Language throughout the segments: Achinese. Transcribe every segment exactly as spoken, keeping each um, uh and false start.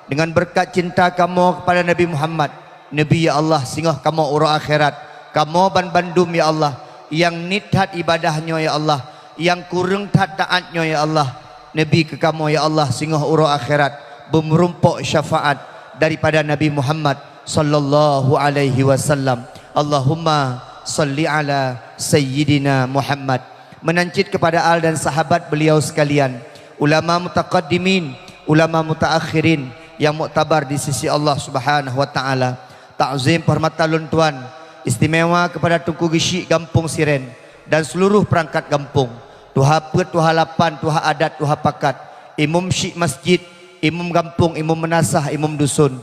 Deungon beureukat cinta kamoe keupada Nabi Muhammad, Nabi, ya Allah, singoh kamoe uroe akhirat. Kamoe banbandum, ya Allah, nyang niet that ibadah nyoe, ya Allah, nyang kureueng that taát nyoe, ya Allah, Nabi keu kamoe, ya Allah, singoh uroe akhirat beumeurumpok syafaat daripada Nabi Muhammad sallallahu alaihi wasallam. Allahumma salli ala Sayyidina Muhammad. Meunan cit keupada al dan sahabat beliau sekalian, ulama mutaqaddimin, ulama mutaakhirin nyang muktabar di sisi Allah Subhanahu wa Taala. Takzim peuhormatan lôn tuan istimewa keupada Teungku Geuchik Gampông Siren dan seluruh peurangkat gampông, tuha peuet, tuha lapan, tuha adat, tuha pakat, imum syik masjid, imum gampông, imum meunasah, imum dusun.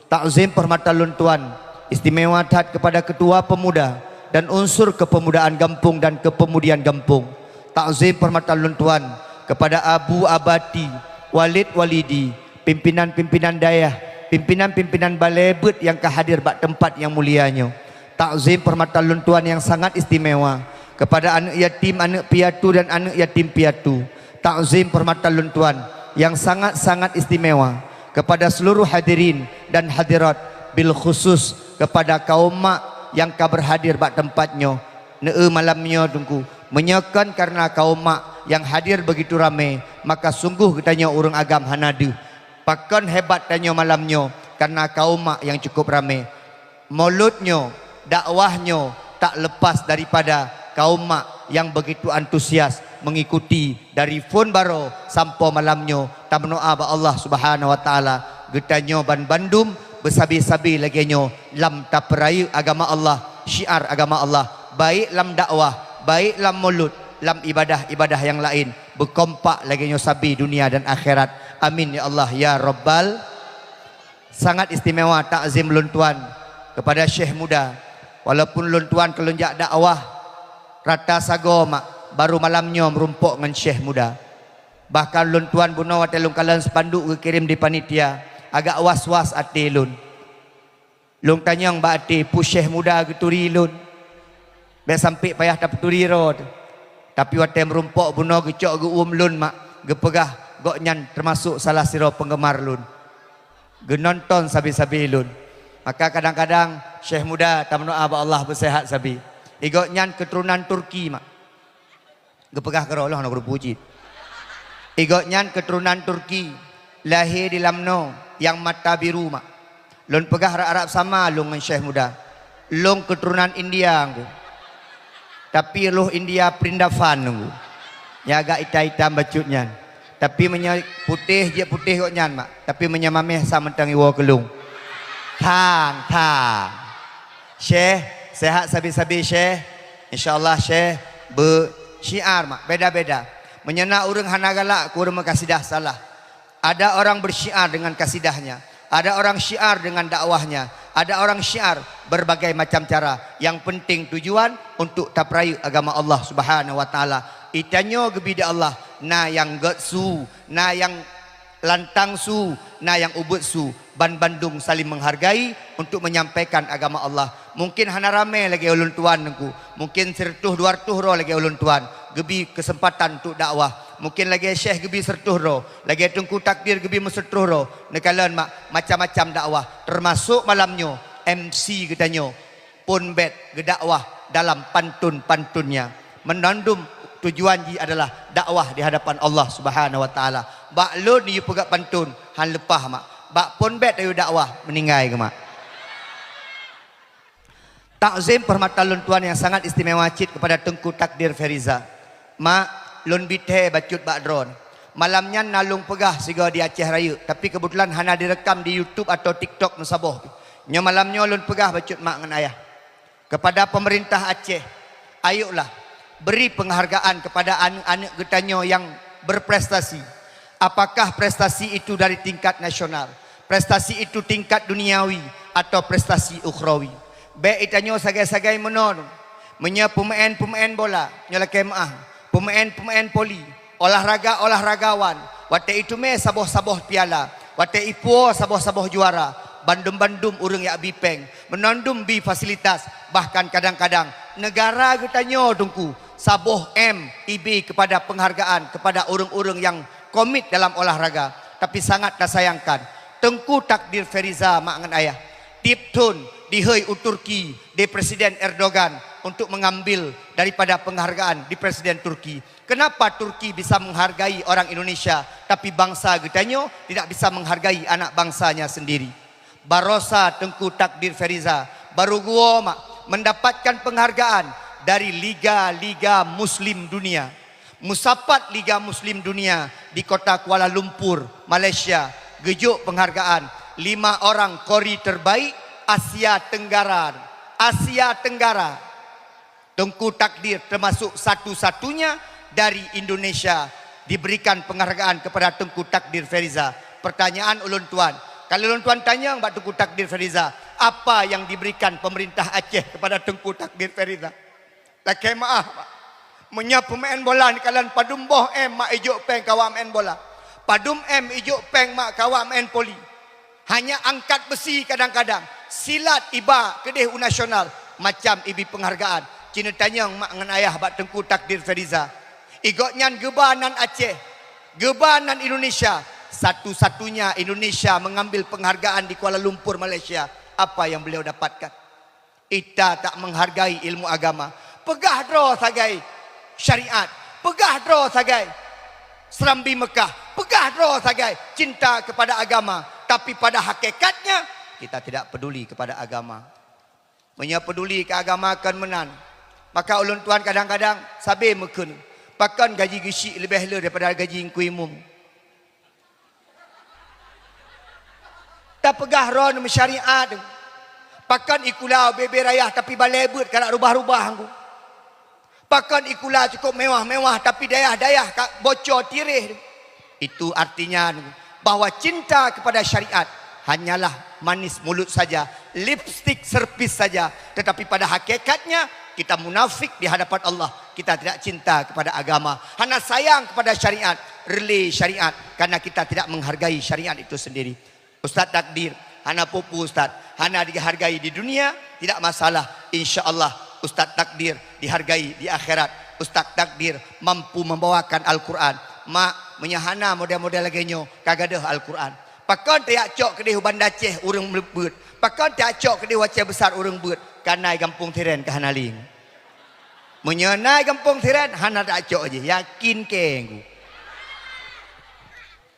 Takzim peuhormatan lôn tuan istimewa that keupada keutua peumuda dan unsur keupemudaan gampông dan keupeudian gampông. Takzim peuhormatan lôn tuan keupada abu abati, walid walidi, pimpinan-pimpinan dayah, pimpinan-pimpinan balée beuet nyang ka hadir bak teumpat nyang mulia nyoe. Takzim peuhormatan lôn tuan nyang sangat istimewa keupada aneuëk yatim, aneuëk piatu dan aneuëk yatim piatu. Takzim peuhormatan lôn tuan nyang sangat-sangat istimewa keupada seluruh hadirin dan hadirat, bil khusus keupada kaum mak nyang ka beurhadir bak teumpat nyoe. Neu malam nyoe Teungku, meunyoe kon kareuna kaum mak nyang hadir beugitu ramé, maka sunggoh geutanyoe ureuëng agam hana deuh. Pakon hebat tanyoe malam nyoe, kareuna kaum mak nyang cukup ramé. Mulod nyoe, dakwah nyoe tak lepas daripada kaum mak nyang beugitu antusias meungikuti dari phon baroe sampoe malam nyoe. Tameudoá bak Allah Subhanahu wa Taala geutanyoe banbandum beusabe-sabe lagée nyoe lam tapeurayeuk agama Allah, syiar agama Allah, baik lam dakwah, baik lam mulod, lam ibadah-ibadah nyang laén, beukompak lagée nyoe sabe dunia dan akhirat. Amin ya Allah ya Rabbal. Sangat istimewa takzim lôn tuan keupada Syekh Muda. Walaupun lôn tuan ka lôn jak dakwah rata sagoe mak, baru malam nyoe meurumpok ngon Syekh Muda. Bahkan lôn tuan bunoe watée lôn kalon spanduk geukirém di panitia, agak was-was até lôn. Lôn tanyong bak até, peue Syekh Muda geuturi lôn? Bék sampoe payah tapeuturi droe teuh. Tapi watée meurumpok bunoe geucok geu-uem lôn mak, geupeugah gobnyan teumasok salah sidroe peunggeumar lôn. Geunonton sabe-sabe lôn. Maka kadang-kadang Syekh Muda tameudoá bak Allah beuseuhat sabe. Gobnyan keuturonan Turki mak. Geupeugah keudroe lôn hana kuteupeu cit. Gobnyan keuturonan Turki, lahé di Lamno nyang mata biru mak. Lôn peugah rab-rab sama lôn ngon Syekh Muda. Lôn keuturonan India Teungku. Tapi roh India Prindavan Teungku. Nyang agak itam-itam bacut nyan. Tapi meunyoe putéh, jeuet putéh gobnyan mak. Tapi meunyoe maméh sa mantong iwoe keu lôn. Thang, thang. Syekh, seuhat sabe-sabe Syekh. Insya Allah Syekh beusyiar mak, beda-beda. Meunyoe na ureuëng hana galak keu ureuëng meukasidah salah. Ada orang bersyiar dengan kasidahnya, ada orang syiar dengan dakwahnya, ada orang syiar berbagai macam cara. Yang penting tujuan untuk tapeurayeuk agama Allah Subhanahu wa Taala. Geutanyoe geubi di Allah, na nyang gét su, na nyang lantang su, na nyang ubit su, banbandum saling menghargai untuk menyampaikan agama Allah. Mungkin hana ramé lagée ulôn tuan Teungku, mungkin sireutôh dua reutôh droe lagée ulôn tuan geubi keuseumpatan untuk dakwah. Mungkin lagée Syekh geubi sireutôh droe, lagée Teungku Takdir geubi meusireutôh droe. Neukalon mak, macam-macam dakwah, teumasok malam nyoe M C geutanyoe phon bét geudakwah dalam pantun-pantunnya. Meunandum tujuan jih adalah dakwah di hadapan Allah Subhanahu wa Taala. Bak lôn yue peugah pantun han leupah mak. Bak phon bét yue dakwah meuninggai geuh mak. Takzim peuhormatan lôn tuan nyang sangat istimewa cit keupada Teungku Takdir Feriza. Mak, lôn bi thée bacut bak droe. Malam nyan na lôn peugah sigoe di Aceh Rayeuk, tapi keubeutulan hana direkam di YouTube atau TikTok meusaboh. Nyoe malam nyoe lôn peugah bacut mak ngon ayah. Kepada pemerintah Aceh, ayolah beri penghargaan kepada aneuëk-aneuëk geutanyoe nyang berprestasi. Apakah prestasi itu dari tingkat nasional, prestasi itu tingkat duniawi, atau prestasi ukhrawi? Bék geutanyoe sagai-sagai meunoe. Meunyoe peumeuén-peumeuén bola, nyoe lakée meuáh, peumeuén-peumeuén voli, olahraga-olahragawan, watée iteumé saboh-saboh piala, watée ipuwoe saboh-saboh juara, bandum-bandum ureuëng jak bi péng, meunandum bi fasilitas, bahkan kadang-kadang neugara geutanyoe Teungku saboh M ibi keupada peunghargaan keupada ureuëng-ureuëng nyang komit dalam olahraga. Tapi sangat tasayangkan, Teungku Takdir Feriza, mak ngon ayah, tiep thon dihôi u Turki di Presiden Erdogan untuk mengambil daripada penghargaan di Presiden Turki. Kenapa Turki bisa menghargai orang Indonesia, tapi bangsa geutanyoe tidak bisa menghargai anak bangsanya sendiri? Barosa Teungku Takdir Feriza baru geuwoe mak mendapatkan penghargaan dari liga-liga Muslim dunia. Meusapat Liga Muslim Dunia di kota Kuala Lumpur, Malaysia, geujok penghargaan lima orang qori terbaik Asia Tenggara. Asia Tenggara. Teungku Takdir termasuk satu-satunya dari Indonesia diberikan penghargaan kepada Teungku Takdir Feriza. Pertanyaan ulôn tuan, kalau ulôn tuan tanyong bak Teungku Takdir Feriza, apa yang diberikan pemerintah Aceh kepada Teungku Takdir Feriza? Lakée meuáh, Pak. Meunyoe peumaén bola neukalon padum boh M mak ijok péng kawak maén bola. Padum M ijok péng mak kawak maén voli. Hanya angkat besi kadang-kadang. Silat iba keudeh u nasional. Macam ibi penghargaan. Ci neutanyong mak ngon ayah bak Teungku Takdir Feriza. Igobnyan geuba nan Aceh. Geuba nan Indonesia. Satu-satunya Indonesia mengambil penghargaan di Kuala Lumpur, Malaysia. Apa yang beliau dapatkan? Ita tak menghargai ilmu agama. Peugah droe sagai syariat, peugah droe sagai seurambi Mekah, peugah droe sagai cinta kepada agama, tapi pada hakikatnya kita tidak peduli kepada agama. Meunyoe peduli keu agama kon meunan, maka ulôn tuan kadang-kadang sabe meukheun, pakon gaji geuchik leubeh le daripada gaji Teungku Imum. Tapeugah droeneuh meusyariat. Pakon ikula ubé-bé rayah tapi balée beuet ka rubah-rubah ngku. Pakon ikula cukup mewah-mewah tapi dayah-dayah ka bocor tireh. Itu artinya bahwa cinta kepada syariat hanyalah manis mulut saja, lipstik serpis saja, tetapi pada hakikatnya kita munafik di hadapan Allah. Kita tidak cinta kepada agama. Hana sayang kepada syariat, rele syariat, karena kita tidak menghargai syariat itu sendiri. Ustaz Takdir, hana pupu Ustaz, hana dihargai di dunia, tidak masalah. Insya Allah Ustaz Takdir dihargai di akhirat. Ustaz Takdir mampu membawakan Al-Quran. Mak, meunyoe hana model-model lagée nyoe, ka gadôh Al-Quran. Pakon tajak cok keudeh u Banda Aceh ureuëng beuet? Pakon tajak cok keudeh u Aceh Besar ureuëng beuet? Ka na i gampông Tiren ka hana lé. Meunyoe na i gampông Tiren, hana tajak cok jih, yakin keu ngku.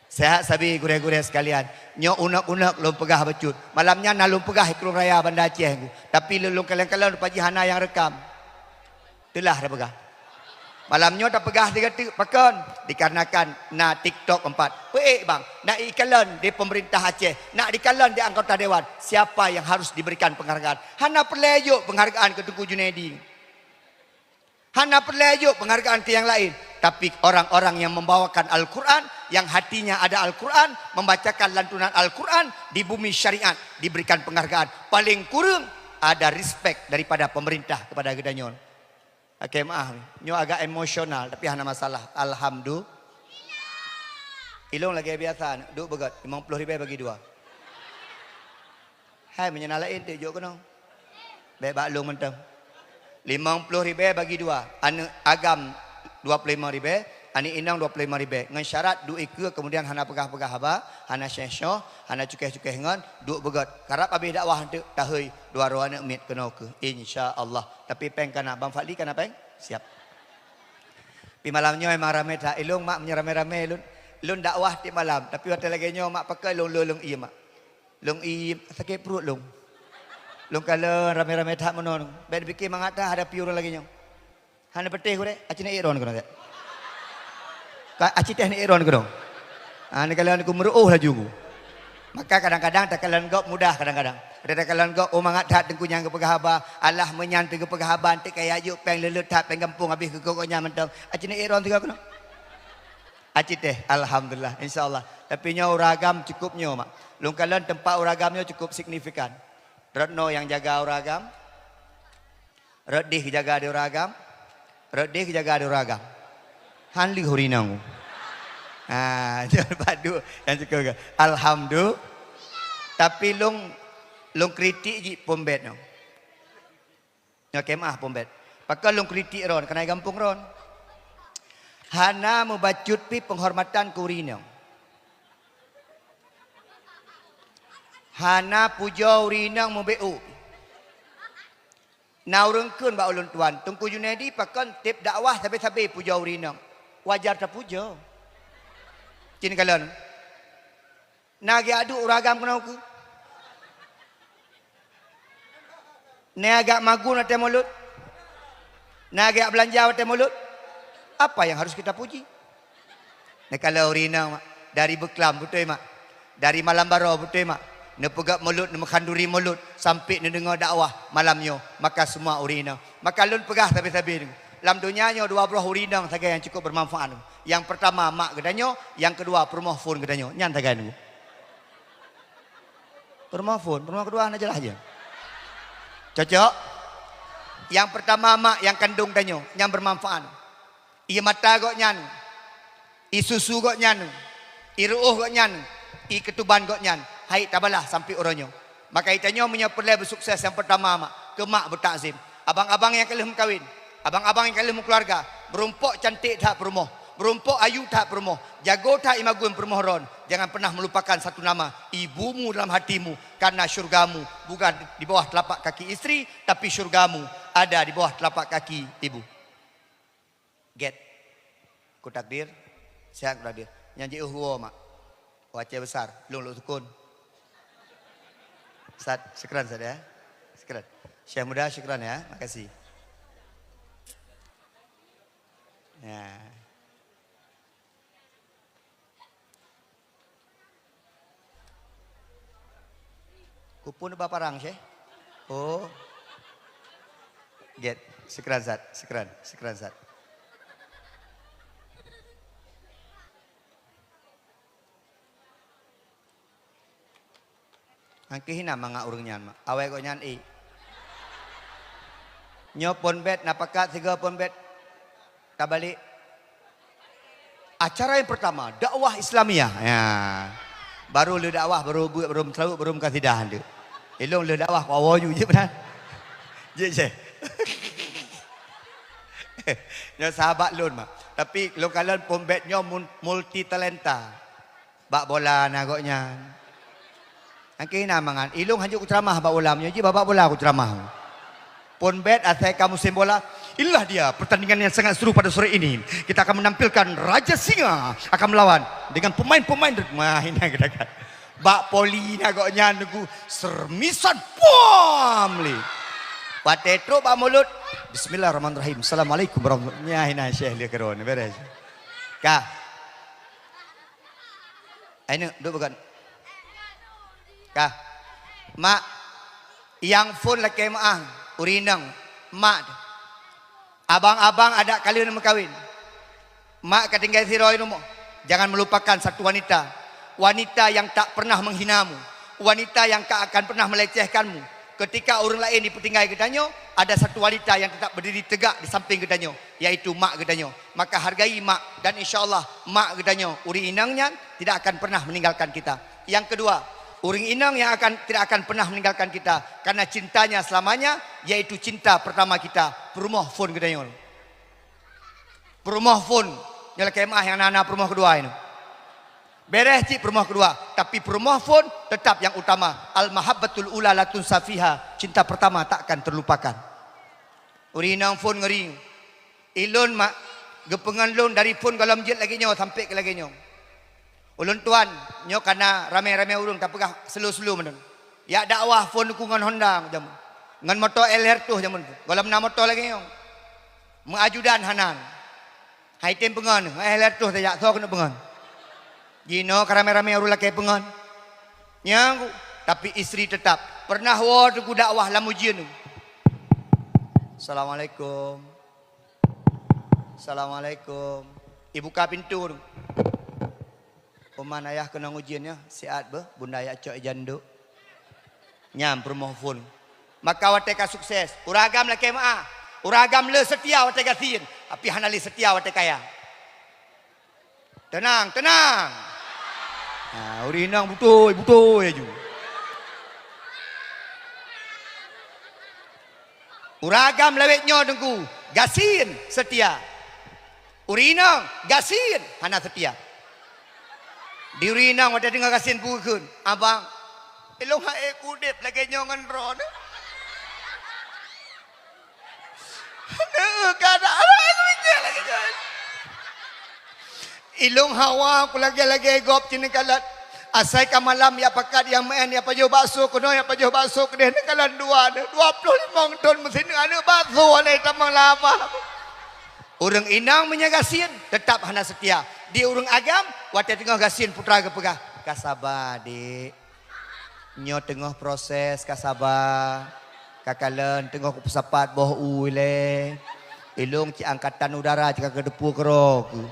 Sehat sabe gurée-gurée sekalian. Nyoe unek-unek lôn peugah bacut. Malam nyan na lôn peugah i Krueng Raya Banda Aceh ngku. Tapi lôn, lôn kalon-kalon rupa jih hana nyang rekam. Teulah tapeugah. Malam nyoe tapeugah sigoe teuk, pakon? Dikarenakan na TikTok empat. Peuék bang, na ikalon di pemerintah Aceh, na dikalon di anggota dewan. Siapa yang harus diberikan penghargaan? Hana peureulée jok penghargaan keu Teungku Junaidi. Hana peureulée jok penghargaan keu nyang laén. Tapi orang-orang yang membawakan Al-Quran, yang hatinya ada Al-Quran, membacakan lantunan Al-Quran di bumi syariat, diberikan penghargaan. Paling kurang ada respect daripada pemerintah kepada geutanyoe. Oke, maaf. Nyoe agak emosional, tapi hana masalah. Alhamdulillah. Ilong lagée biasa, duek beugét, limong ploh ribée bagi dua. Hai, meunyoe na laén teuk jok keunoe. Bék bak lôn mantong. Limong ploh ribée bagi dua, aneuk agam dua ploh limong ribée, aneuk inong dua ploh limong ribée. Ngon syarat duek ikeue, kemudian hana peugah-peugah haba, hana syeh-syoh, hana cukéh-cukéh ngon, duek beugét. Karab abéh dakwah teuk tahôi dua droe aneuk miet keunoe keuh. Insya Allah. Tapi péng kana, Bang Fadli kana péng? Siap. Pi malam nyoe memang ramé that. Ilong mak meunyoe ramé-ramé lôn, lôn dakwah tiep malam. Tapi watée lagée nyoe mak pakon lôn, lôn, lôn ié mak. Lôn ié sakét pruet lôn. Lôn kalon ramé-ramé that meunoe. Bék dipike mangat that hadapi ureuëng lagée nyoe. Hana peuteh gurée, aci na iron keunoe. Ka aci teh na iron keunoe. Ha, ni kalon ku meureuoh laju ku. Maka kadang-kadang takalon gob mudah kadang-kadang. Ada takalon gob, oh mangat that teungku nyang geupeugah haba, alah meunyan teuh geupeugah haba, enteuk kaya juk péng leuleut that péng gampông habéh keu gobnyan mantong. Aci na iron tiga keunoe. Aci teh, alhamdulillah, insya Allah. Tapi nyoe ureuëng agam cukup nyoe mak. Lôn kalon teumpat ureuëng agam nyoe cukup signifikan. Rot noe nyang jaga ureuëng agam, rot deh jaga di ureuëng agam, rot deh jaga di ureuëng agam. Han lheueh ureuëng inong. Ha, nyoe bak duek nyang cukup. Alhamdulillah. Tapi lôn, lôn kritik jih pom bét nyoe. Nyoe kemah pom bét. Pakon lôn kritik ron, keuhai gampông ron. Hana mubacut pi penghormatan keu ureuëng inong. Hana pujoe ureueng inong meubeuet. Na ureueng kheun bak ulôn, "Tuan, Teungku Junaidi pakon tiep dakwah sabe-sabe pujoe ureueng inong?" Wajar tapujoe. Cit kalon. Na geujak duek ureueng agam keunoe keuh? Na geujak magun watée mulod? Na geujak beulanja watée mulod? Apa yang harus kita puji? Nah, kalau ureueng inong, mak, dari beuklam, beutôi, mak? Dari malam baroe, beutôi, mak? Neupeugét mulod, neumeukhaduri mulod, sampoe neudeungoe dakwah malam nyoe, maka semua ureueng inong. Maka lôn peugah sabe-sabe nyoe, lam donya nyoe dua broh ureueng inong sagai nyang cukup bermanfaat. Nyang pertama mak geutanyoe, nyang keudua peurumoh phon geutanyoe. Nyan sagai nyoe. Peurumoh phon, peurumoh keudua hana jeulaih jih. Cocok? Nyang pertama mak nyang kandong tanyoe, nyang bermanfaat. Ie mata gobnyan, ie susu gobnyan, ie reuôh gobnyan, ie keutuban gobnyan, hai tabalaih sampoe uroe nyoe. Maka geutanyoe meunyoe peureulée beusukses, nyang pertama mak, keu mak beutakzim. Abang-abang nyang ka lheueh meukawen, abang-abang nyang ka lheueh meukeuluwarga, meurumpok cantik that peurumoh, meurumpok ayu that peurumoh, jago that imagun peurumoh droen. Jangan pernah melupakan satu nama, ibumu dalam hatimu, karena syurgamu bukan di bawah telapak kaki istri, tapi syurgamu ada di bawah telapak kaki ibu. Gét. Ku takdir, sehat ku takdir. Nyang jiôh woe, mak. Wacée besar, lôn lôn sukon. Sat, syukran, Sat, ya. Syukran. Syekh Muda, syukran, ya. Makasih. Ya. Kupun ba parang, Syekh? Oh. Gét. Syukran, Sat. Syukran. Syukran, Sat. Angkeuh hina mangat ureueng nyan, mak. Awai gobnyan ék. Nyoe phon bét, na pakat sigoe phon bét. Tabalek. Acara yang pertama, dakwah Islamiyah. Ya. Baru le dakwah, baru buet, baru meuseulaweuet, baru meukasideh deuk. Ilôn le dakwah, ku awoe ju jeuet meunan. Jeuet, Syekh. Nyoe sahabat lôn, mak. Tapi lôn kalon phon bét nyoe mun-, multi talenta. Bak bola na gobnyan. Angkeuh hina mangat. Ilôn hanjeuet kuceuramah bak bola, meunyoe jih bak bola kuceuramah. Phon bét asai ka musim bola. Inilah dia pertandingan yang sangat seru pada sore ini. Kita akan menampilkan Raja Singa akan melawan dengan pemain-pemain. Wah, hina geudagat. Bak poli na gobnyan nunggu sermisan pom lé. Watée trok bak mulod, "Bismillahirrahmanirrahim. Assalamualaikum warahmatullahi." Nyan hina Syekh lé keudroe, beres. Ka. Hai neuk, duek beugon. Ka. Mak, nyang phon lakée meu'ah, ureueng inong, mak. Abang-abang adak ka lheueh meukawen. Mak ka tinggai sidroe i rumoh. Jangan melupakan satu wanita. Wanita yang tak pernah menghinamu. Wanita yang tak akan pernah melecehkanmu. Ketika ureueng laén jipeutinggai geutanyoe, ada satu wanita yang tetap berdiri tegak di samping geutanyoe, yaitu mak geutanyoe. Maka hargai mak, dan insya Allah mak geutanyoe, ureueng inong nyan tidak akan pernah meninggalkan kita. Yang kedua, ureueng inong yang akan, tidak akan pernah meninggalkan kita karena cintanya selamanya, yaitu cinta pertama kita, peurumoh phon geutanyoe. Peurumoh phon, nyoe lakée meu'ah nyang na-na peurumoh keudua nyoe. Beres cit peurumoh keudua, tapi peurumoh phon tetap yang utama. Al-mahabbatul ula la tunsa fiha, cinta pertama tak akan terlupakan. Ureueng inong phon ngeuri. Ilôn mak, geupeungon lôn dari phon gohlom jeuet lagée nyoe sampoe keu lagée nyoe. Ulôn tuan, nyoe kana ramé-ramé ureueng tapeugah slow-slow meunan. Jak dakwah phon ku ngon Honda jameun. Ngon moto L seratus jameun. Gohlom na moto lagée nyoe. Meu ajudan hana. Hai tem peungon, L seratus tajak, soe keuneuk peungon. Jinoe ka ramé-ramé ureueng lakée peungon. Nyang ku, tapi istri tetap. Pernah woe teungku dakwah lam ujeuen. "Assalamualaikum. Assalamualaikum." Ibuka pintoe. "Uman ayah keunong ujeuen nyoe, siat beuh, bunda jak cok ijan duek." Nyan peurumoh phon. Maka watée ka sukses, ureueng agam lakée meu'ah. Ureueng agam le seutia watée gasien, tapi hana le seutia watée kaya. Teunang, teunang. Ha, ureueng inong beutôi, beutôi aju. Ureueng agam lawét nyoe teungku, gasien seutia. Ureueng inong gasien hana seutia. Di ureueng inong watée deungoe gasien peue kheun, "Abang, Ilong hai kudep lagèe nyoe ngon droeneuh. Aneuk ka ada awak lagèe nyoe. Ilong hawa ku lagèe-lagèe gob cit neukalon. Asai ka malam ya pakat ya meu'en ya pajoh bakso keunoe ya pajoh bakso keudeh neukalon dua deh. Dua ploh limong thon meusineuk aneuk bakso alai tamong laba. Ureueng inong meunyoe gasien, teutap hana seutia. Di ureueng agam, watèe teungoh gasien putra geupeugah, "Ka saba, Dek. Nyoe teungoh proses, ka saba. Ka kalon teungoh kupeusapat boh u ilèe. Ilong cit angkatan udara cit ka keuteupue keudroe keuh.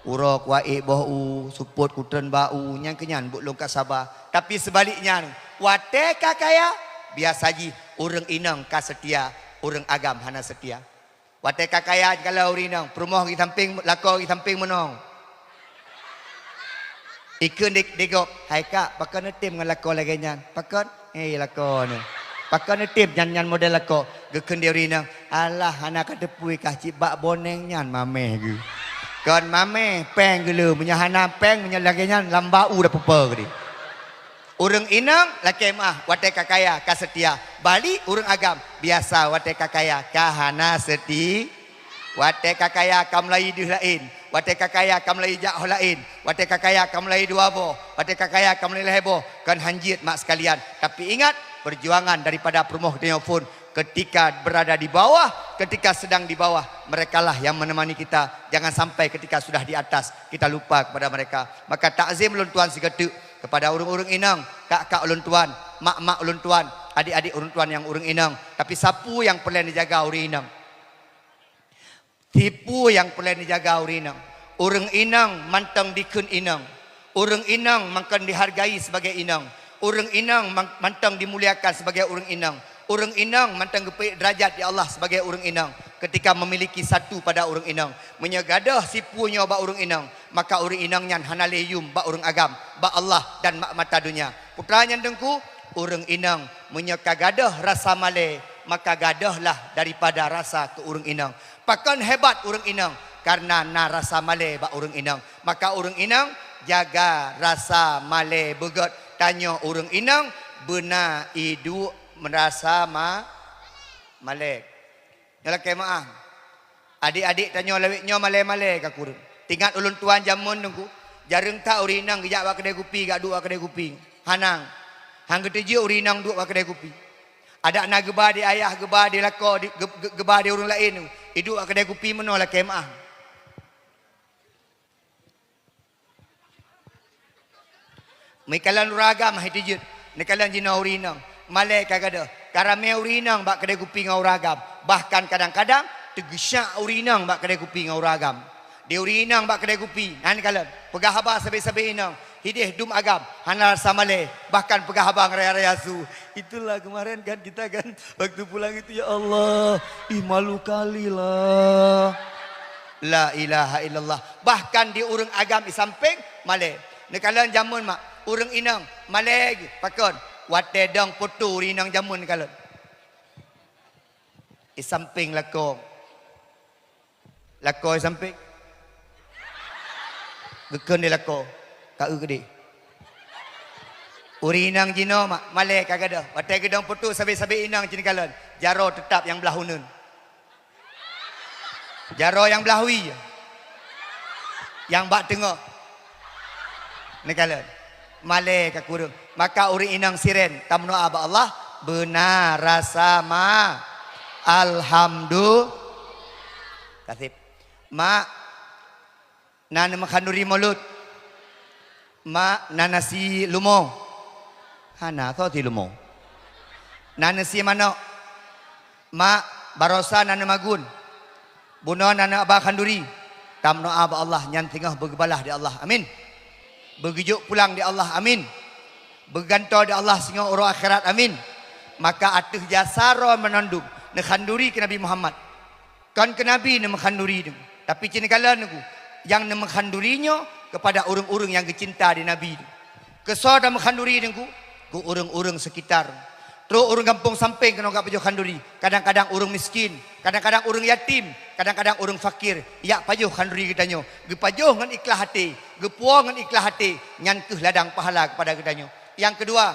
Uroe kuék boh u, seupôt kutreun bak u, nyan keuh nyan buet lôn ka saba." Tapi seubaliknya, watèe ka kaya, biasa jih ureueng inong ka seutia, ureueng agam hana seutia. Watèe ka kaya, kalau ureueng inong, peurumoh di sampéng, lakoe di sampéng meunoe. Ikheun di, di gob, "Hai kak, pakon neutem ngon lakoe lagèe nyan?" "Pakon?" "Eh, lakoe nyoe." "Pakon neutem nyan, nyan model lakoe?" Geukheun di ureueng inong, "Alah, hana kateupue kah, cit bak boneng nyan mamèh geuh." "Kon mamèh, pèng geuleuh. Meunyoe hana pèng, meunyoe lagèe nyan, lam bak u dah peupo geuh." Ureueng inong lakèe meu'ah watèe ka kaya ka seutia. Balik ureueng agam biasa watèe ka kaya ka hana seuti. Watèe ka kaya ka meulayeue deuh laén, watèe ka kaya ka meulayeue jak ho laén, watèe ka kaya ka meulayeue dua boh, watèe ka kaya ka meulayeue lhèe boh, kon hanjeuet mak sekalian. Tapi ingat, perjuangan daripada peurumoh geutanyoe phon ketika berada di bawah, ketika sedang di bawah, merekalah yang menemani kita. Jangan sampai ketika sudah di atas, kita lupa kepada mereka. Maka takzim lôn tuan sigoe teuk kepada ureueng-ureueng inong, kak-kak ulôn tuan, mak-mak ulôn tuan, adik-adik ulôn tuan nyang ureueng inong. Tapi sapeue nyang peureulèe neujaga ureueng inong? Sapeue nyang peureulèe neujaga ureueng inong? Ureueng inong mantong dikheun inong. Ureueng inong mantong dihargai sebagai inong. Ureueng inong man-, mantong dimuliakan sebagai ureueng inong. Ureueng inong mantong geupeuék deurajat di Allah sebagai ureueng inong ketika memiliki satu pada ureueng inong. Meunyoe gadôh sapeue nyoe bak ureueng inong, maka ureueng inong nyan hana lé yum bak ureueng agam, bak Allah dan bak mata donya. Putra nyang teungku, ureueng inong meunyoe ka gadôh rasa malèe, maka gadôhlah daripada rasa keu ureueng inong. Pakon hebat ureueng inong? Kareuna na rasa malèe bak ureueng inong. Maka ureueng inong jaga rasa malèe beugöt. Tanyoe ureueng inong beuna iduek meurasa ma-, malèe. Nyoe lakèe meu'ah. Adik-adik tanyoe lawét nyoe malèe-malèe ka kureueng. Teuingat ulôn tuan jameun teungku, jareueng that ureueng inong geujak bak keudè kupi, gak duek bak keudè kupi. Hana. Han geuteujeuet ureueng inong duek bak keudè kupi. Adak na geuba di ayah, geuba di lakoe, di, geu-, geu-, geuba di ureueng laén, iduek bak keudè kupi meunoe lakèe meu'ah. Meukalon ureueng agam hai teujeuet, neukalon jinoe ureueng inong. Malèe ka gadôh, ka ramè ureueng inong bak keudè kupi ngon ureueng agam. Bahkan kadang-kadang teugeusyak ureueng inong bak keudè kupi ngon ureueng agam. Di ureueng inong bak keudè kupi, na neukalon, peugah haba sabé-sabé inong, hideh dum agam, hana rasa malèe, bahkan peugah haba ngon raya-raya su. Itulah kemarin kan kita kan, waktu pulang itu, ya Allah, ih, malu kali lah. La ilaha illallah. Bahkan di ureueng agam di sampéng malèe. Neukalon jameun mak, ureueng inong malèe geuh. Pakon? Watèe dong poto ureueng inong jameun neukalon. Di sampéng lakoe. Lakoe di sampéng. Geukheun di lakoe. Ka eu keudeh. Ureueng inong jinoe mak, malèe ka gadôh. Watèe geudong poto sabé-sabé inong cit neukalon. Jaroe teutap nyang blah uneuen. Jaroe nyang blah wie. Nyang bak teungoh. Neukalon. Malèe ka kureueng. Maka ureueng inong sirèn, tameudoa bak Allah, beuna rasa ma-, alhamdu-, kaseb. Mak, na neumeukhaduri mulod? Mak, na nasi lumo? Hana, soe si lumo? Na nasi manok? Mak, barosa na neumagun? Bunoe na neuba khanduri? Tameudoa bak Allah, nyan singoh beugeubalah di Allah. Amin. Beugeujok pulang di Allah. Amin. Beugantoe di Allah singoh uroe akhirat. Amin. Maka ateueh jasa droe meunandum neukhanduri keu Nabi Muhammad. Kon keu Nabi neumeukhaduri nyoe, tapi cit neukalon nyoe, nyang neumeukhaduri nyoe keupada ureuëng-ureuëng nyang geucinta di Nabi. Keu soe tameukhanduri nyoe? Keu ureuëng-ureuëng seukitar. Trok ureuëng gampông sampéng keunoe ka pajoh khanduri. Kadang-kadang ureuëng miskin, kadang-kadang ureuëng yatim, kadang-kadang ureuëng fakir, jak pajoh khanduri geutanyoe. Geupajoh ngon ikhlaih até, geupuwoe ngon ikhlaih até, nyan kheueh ladang pahala keupada geutanyoe. Nyang keudua,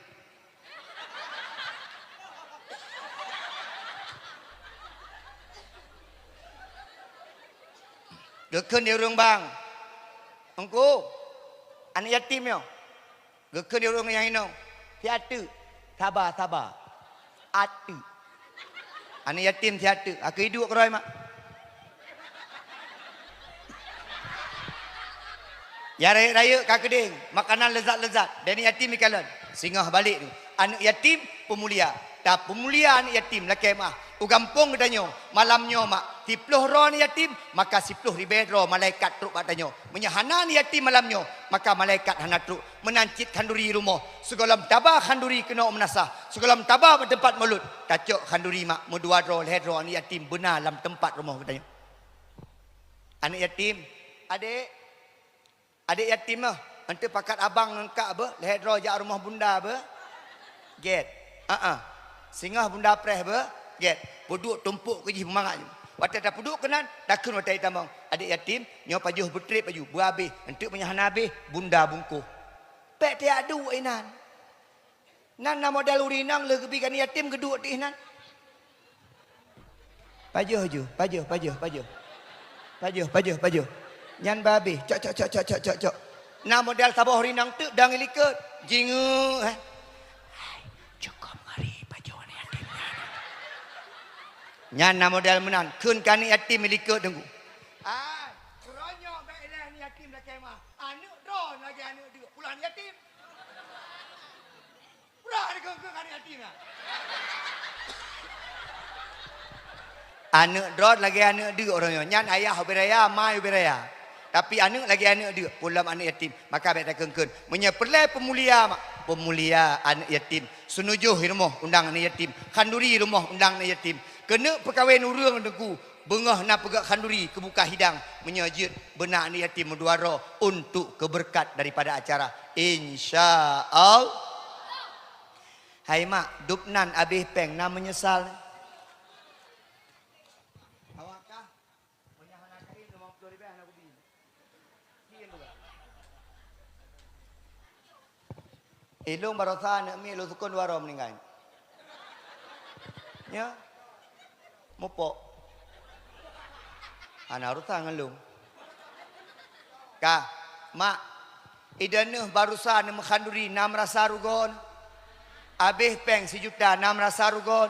Geukheun di ureuëng bang, "Teungku, aneuëk yatim nyoe." Geukheun di ureuëng nyang inong, "Siat teuk, saba, saba." Ateuk. Aneuëk yatim siat teuk, akeue iduek keurôi mak. Ya rayeuk-rayeuk ka keudeng, makanan leuzat-leuzat, dan yatim ikalon. Singoh balek tu. Aneuëk yatim peumulia. Tapeumulia aneuëk yatim lakée meuah. U gampông geutanyoe, malam nyoe mak, siploh droe aneuëk yatim, maka siploh ribée droe malaikat trok bak tanyoe. Meunyoe hana aneuëk yatim malam nyoe, maka malaikat hana trok. Meunan cit khanduri rumoh, sigohlom taba khanduri keunoe meunasah, sigohlom taba bak teumpat mulod, tacok khanduri mak meudua droe, lhée droe aneuëk yatim beuna lam teumpat rumoh geutanyoe. Aneuëk yatim, adek, adek yatim meuh, eunteuk pakat abang ngon kak beuh, lhée droe jak rumoh bunda beuh. Gét. Ah ah. Singoh bunda preh beuh, gét. Peuduek tumpok keu jih beumangat nyoe. Watée tapeuduek keunan, takheun watée itamong. Adek yatim, nyoe pajoh beutreb baju, beuabéh, eunteuk meunyoe hana abéh, bunda bungkôh. Pék tiak duek inan. Nan na model ureuëng inong lheueh geubi keu aneuëk yatim geuduek teuh nan. Pajoh ju, pajoh, pajoh, pajoh. Pajoh, pajoh, pajoh. Nyan babéh, cok, cok, cok. Na model saboh ureuëng inong teuk dong i likot. Jingeuk, eh. Hai, cukôp ngeri pajoh aneuëk yatim nyan. Nyan na model meunan, kheun keu aneuëk yatim i likot teungku. Ai, keuronyok bék ilée aneuëk yatim lakée meuah. Aneuëk droe lagée aneuëk deuk, pula aneuëk yatim. Pura dikeue-keue aneuëk yatim nyan. Aneuëk droe lagée aneuëk deuk uroe nyoe. Nyan ayah ubé raya, ma ubé raya. Tapi aneuëk lagée aneuëk deuk, pulom aneuëk yatim. Maka bék takheun-kheun. Meunyoe peureulée peumulia mak, peumulia aneuëk yatim. Seunujoh i rumoh undang aneuëk yatim. Khanduri i rumoh undang aneuëk yatim. Keuneuk peukawen ureuëng teungku, beungoh na peugét khanduri keubuka hidang, meunyoe jeuet beuna aneuëk yatim meudua droe untuk keubeureukat daripada acara. Insya Allah. Hai mak, dub nan abéh péng na meunyeusal. Awak kah? Meunyoe hana kain, limong ploh ribèe hana kubi. Ilôn barosa aneuk miet lôn sukon dua droe meuninggai. Nyo. Mupok. Hana urosan ngon lôn. Ka, mak, ideh neuh barosa neumeuhan duri na meurasa rugoe. Abéh péng sijuta na meurasa rugoe.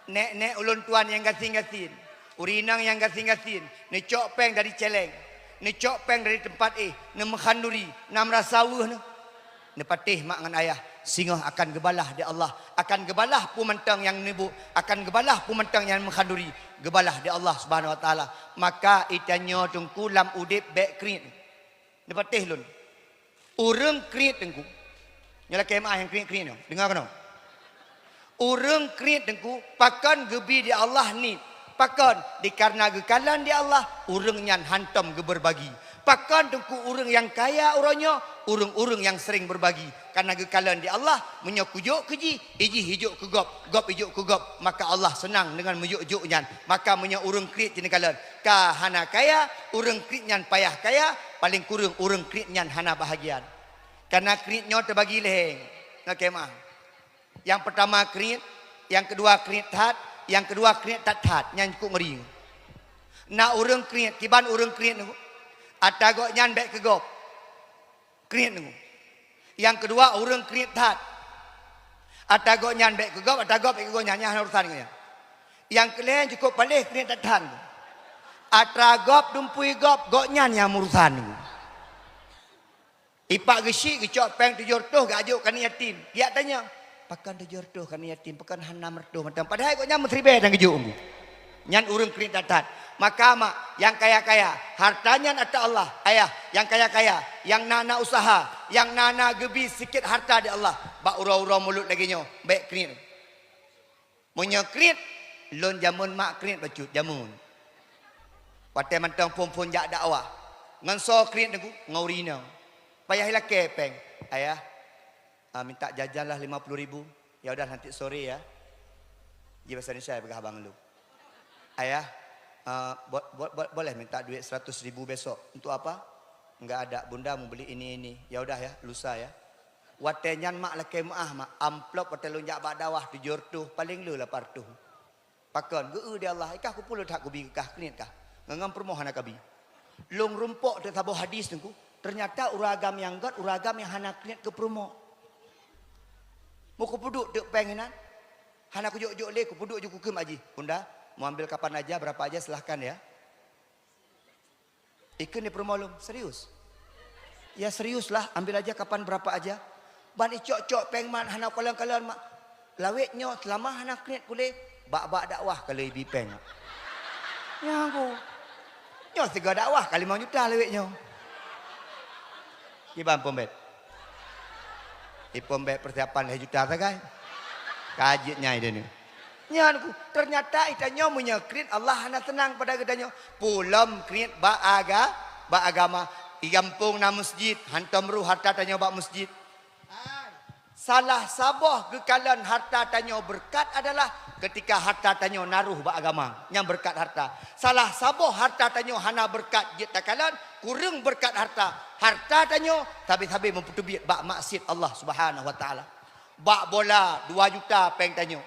Nék-nék ulôn tuan nyang gasien-gasien, ureueng inong nyang gasien-gasien, neucok péng dari céléng, neucok péng dari teumpat éh, neumeuhan duri, na meurasa weueh neuh. Neupatéh mak ngon ayah, singoh akan geubalah di Allah, akan geubalah peue mantong nyang neubuet, akan geubalah peue mantong nyang neumeuhan duri, geubalah di Allah Subhanahu wa Taala. Maka geutanyoe teungku lam udép bék kriet. Neupatéh lôn. Ureuëng kriet Teungku. Nyoe lakée meuáh nyang kriet-kriet nyoe. Deungoe keunoe. Ureuëng kriet Teungku, pakon geubi di Allah niet. Pakon? Dikareuna geukalon di Allah, ureuëng nyan hántom geubeurbagi. Pakon Teungku ureuëng nyang kaya uroe nyoe? Ureuëng-ureuëng nyang sering beurbagi. Kareuna geukalon di Allah, meunyoe kujok keu jih, ijih ijok keu gob, gob ijok keu gob, maka Allah seunang deungon meujok-jok nyan. Maka meunyoe ureuëng kriet jih neukalon ka hana kaya, ureuëng kriet nyan payah kaya, paleng kureueng ureuëng kriet nyan hana bahagian. Kareuna kriet nyoe teubagi lhée. Nyoe keumaang. Nyang peurtama kriet, nyang keudua kriet that, nyang keudua kriet that-that. Nyan cukôp ngeri. Na ureuëng kriet, kiban ureuëng kriet nyoe, atra gobnyan bék keu gob. Kriet nyoe. Nyang keudua ureuëng kriet that. Atra gobnyan bék keu gob, atra gob bék keu gobnyan, nyan hana urusan ngon nyan. Nyang keulhée cukôp paléh kriet that-that. Atra gob dumpui gob, gobnyan nyang urusan nyoe. Ipak geusyik geucok péng tujoh reutôh geujok keu aneuk yatim. Geujak tanyong, "Pakon tujoh reutôh keu aneuk yatim, pakon hana nam reutôh mantong?" Padahai gobnyan meusiribée nyang geujok ngon geuh. Nyan ureuëng kriet that-that. Maka mak, nyang kaya-kaya, harta nyan atra Allah. Ayah, nyang kaya-kaya, nyang na-na usaha, nyang na-na geubi sikét harta di Allah, bak uroe-uroe mulod lagée nyoe, bék kriet. Meunyoe kriet, lôn jameun mak kriet bacut jameun. Watée mantong phon-phon jak dakwah. Ngon soe kriet Teungku? Ngon ureuëng inong. Payah ilakée péng. "Ayah, ah, minta jajan lah lima puluh ribu. Ya udah, nanti sore ya." Ji bahasa Indonesia peugah abang lôn. "Ayah, ah, bo-, bo-, bo-, boleh minta duit seratus ribu besok." "Untuk apa?" "Enggak ada, bunda mau beli ini, ini." "Ya udah ya, lusa ya." Watée nyan mak lakée meuáh mak, amplop watée lôn jak bak dakwah tujoh reutôh, paleng le lapan reutôh. Pakon? Geu-eu di Allah, "Ikah kupeuleuet that kubi keu kah, kriet kah? Ngon-ngon peurumoh hana kabi." Lôn rumpok teuk saboh hadis Teungku, teunyata ureuëng agam nyang gét, ureuëng agam nyang hana kriet keu peurumoh. Meukupeuduek teuk péng inan, hana kujok-jok lé, kupeuduek ju kukheun bak jih, "Bunda, mau ambil kapan aja, berapa aja, silahkan ya." Ikheun di peurumoh lôn, "Serius?" "Ya serius lah, ambil aja kapan berapa aja." Ban icok-cok péng mat hana kalon-kalon mak. Lawét nyoe seulama hana kriet kulé, bak-bak dakwah ka lheueh ibi péng. Nyan ku. Nyoe sigoe dakwah ka limong juta lawét nyoe. Kiban pom bét. Ipom bét persiapan lhée juta sagai. Ka jeuet nyai deh ni. Nyan ku, teunyata itanyoe meunyoe kriet Allah hana seunang pada geutanyoe. Pulom kriet bak aga-, bak agama. Di gampông na masjid, hantom rôh harta tanyoe bak masjid. Salah saboh geukalon harta tanyoe beureukat adalah keutika harta tanyoe na rôh bak agama. Nyan beureukat harta. Salah saboh harta tanyoe hana beureukat jeuet takalon, kureueng beureukat harta. Harta tanyoe sabe-sabe meupeuteubiet bak maksiet Allah Subhanahu wa Taala. Bak bola dua juta péng tanyoe.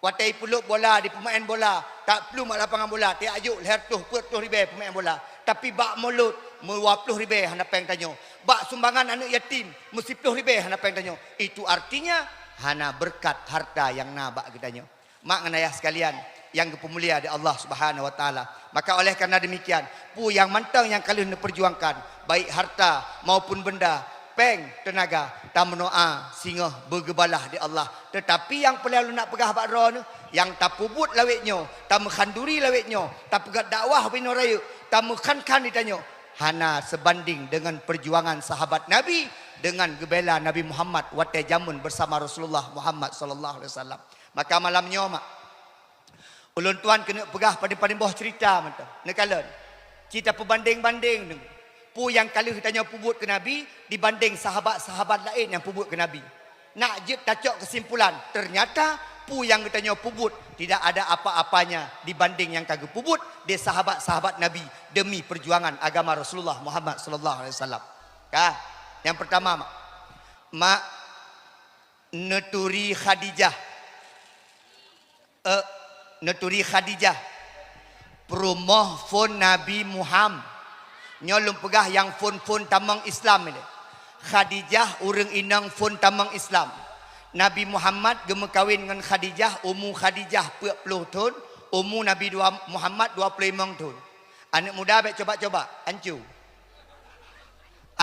Watée ipeulop bola di peumaén bola, tak plueng bak lapangan bola, tiak jok lhée reutôh peuet reutôh ribée peumaén bola. Tapi bak mulod, meudua ploh ribée hana péng tanyoe. Bak sumbangan aneuk yatim, meusiploh ribée hana péng tanyoe. Itu artinya, hana beureukat harta nyang na bak geutanyoe. Mak ngon ayah sekalian nyang geupeumulia di Allah Subhanahu wa Taala. Maka oleh karena demikian, peue nyang mantong nyang ka lheueh neupeurjuangkan, baik harta maupun benda, péng, teunaga, tameudoá singoh beugeubalaih di Allah. Teutapi nyang peureulée lôn nak peugah bak droeneuh, nyang tapeubuet lawét nyoe, tameukhanduri lawét nyoe, tapeugét dakwah binoe rayeuk, tameukhan-khan di tanyoe, hana seubandéng deungon peujuangan sahabat Nabi deungon geubela Nabi Muhammad watée jameun beusama Rasulullah Muhammad sallallahu alaihi wasallam. Maka malam nyoe mak, ulôn tuan keuneuk peugah padum-padum boh ceurita mantong. Neukalon, ci tapeubandeng-bandeng deungon peue nyang ka lheueh tanyoe peubuet keu Nabi dibandeng sahabat-sahabat laén nyang peubuet keu Nabi. Nak jeuet tacok keusimpulan, teunyata peue nyang geutanyoe peubuet tidak ada apa-apanya dibandeng nyang ka geupeubuet di sahabat-sahabat Nabi demi peujuangan agama Rasulullah Muhammad sallallahu alaihi wasallam. Ka, nyang peurtama mak, mak neuturi Khadijah. Eh, neuturi Khadijah, peurumoh phon Nabi Muham. Nyoe lôn peugah nyang phon-phon tamong Islam ilée. Khadijah ureuëng inong phon tamong Islam. Nabi Muhammad geumeukawen ngon Khadijah, umu Khadijah peuet ploh thon, umu Nabi dua, Muhammad dua ploh limong thon. Aneuk muda bék coba-coba, ancu.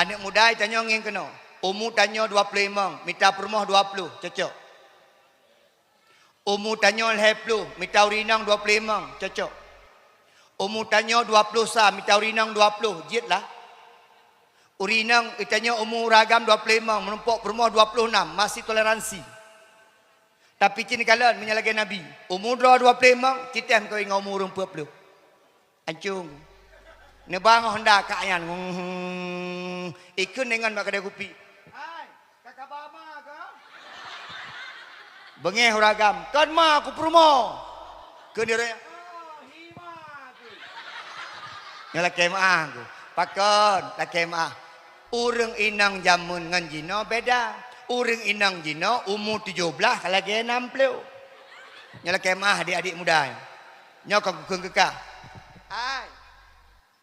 Aneuk muda tanyoe ngieng keunoe, umu tanyoe dua ploh limong, mita peurumoh dua ploh, cocok. Umu tanyoe lhée ploh, mita ureuëng inong dua ploh limong, cocok. Umu tanyoe dua ploh sa, mita ureuëng inong dua ploh, jeuet lah. Ureueng inong, geutanyoe umu ureueng agam dua ploh limong, meurumpok peurumoh dua ploh nam, masih toleransi. Tapi cit neukalon meunyoe lagèe Nabi, umu droe dua ploh limong, cit teuh meukawen ngon umu ureueng peuet ploh. Ancung. Neuba ngon honda kak nyan. Ikheun deungon bak keudè kupi. Hai, ka kaba ma kah? Beungèh ureueng agam, "Kon ma, ku peurumoh." Kheun di ureueng, "Oh, hi ma ku." Nyoe lakèe meu'ah ku. Pakon lakèe meu'ah? Ureueng inong jameun ngon jinoe beda. Ureueng inong jinoe umu tujoh blaih ka lagèe nam ploh. Nyoe lakèe meu'ah adik-adik muda nyoe. Nyoe ka kukheun keu kah. Hai.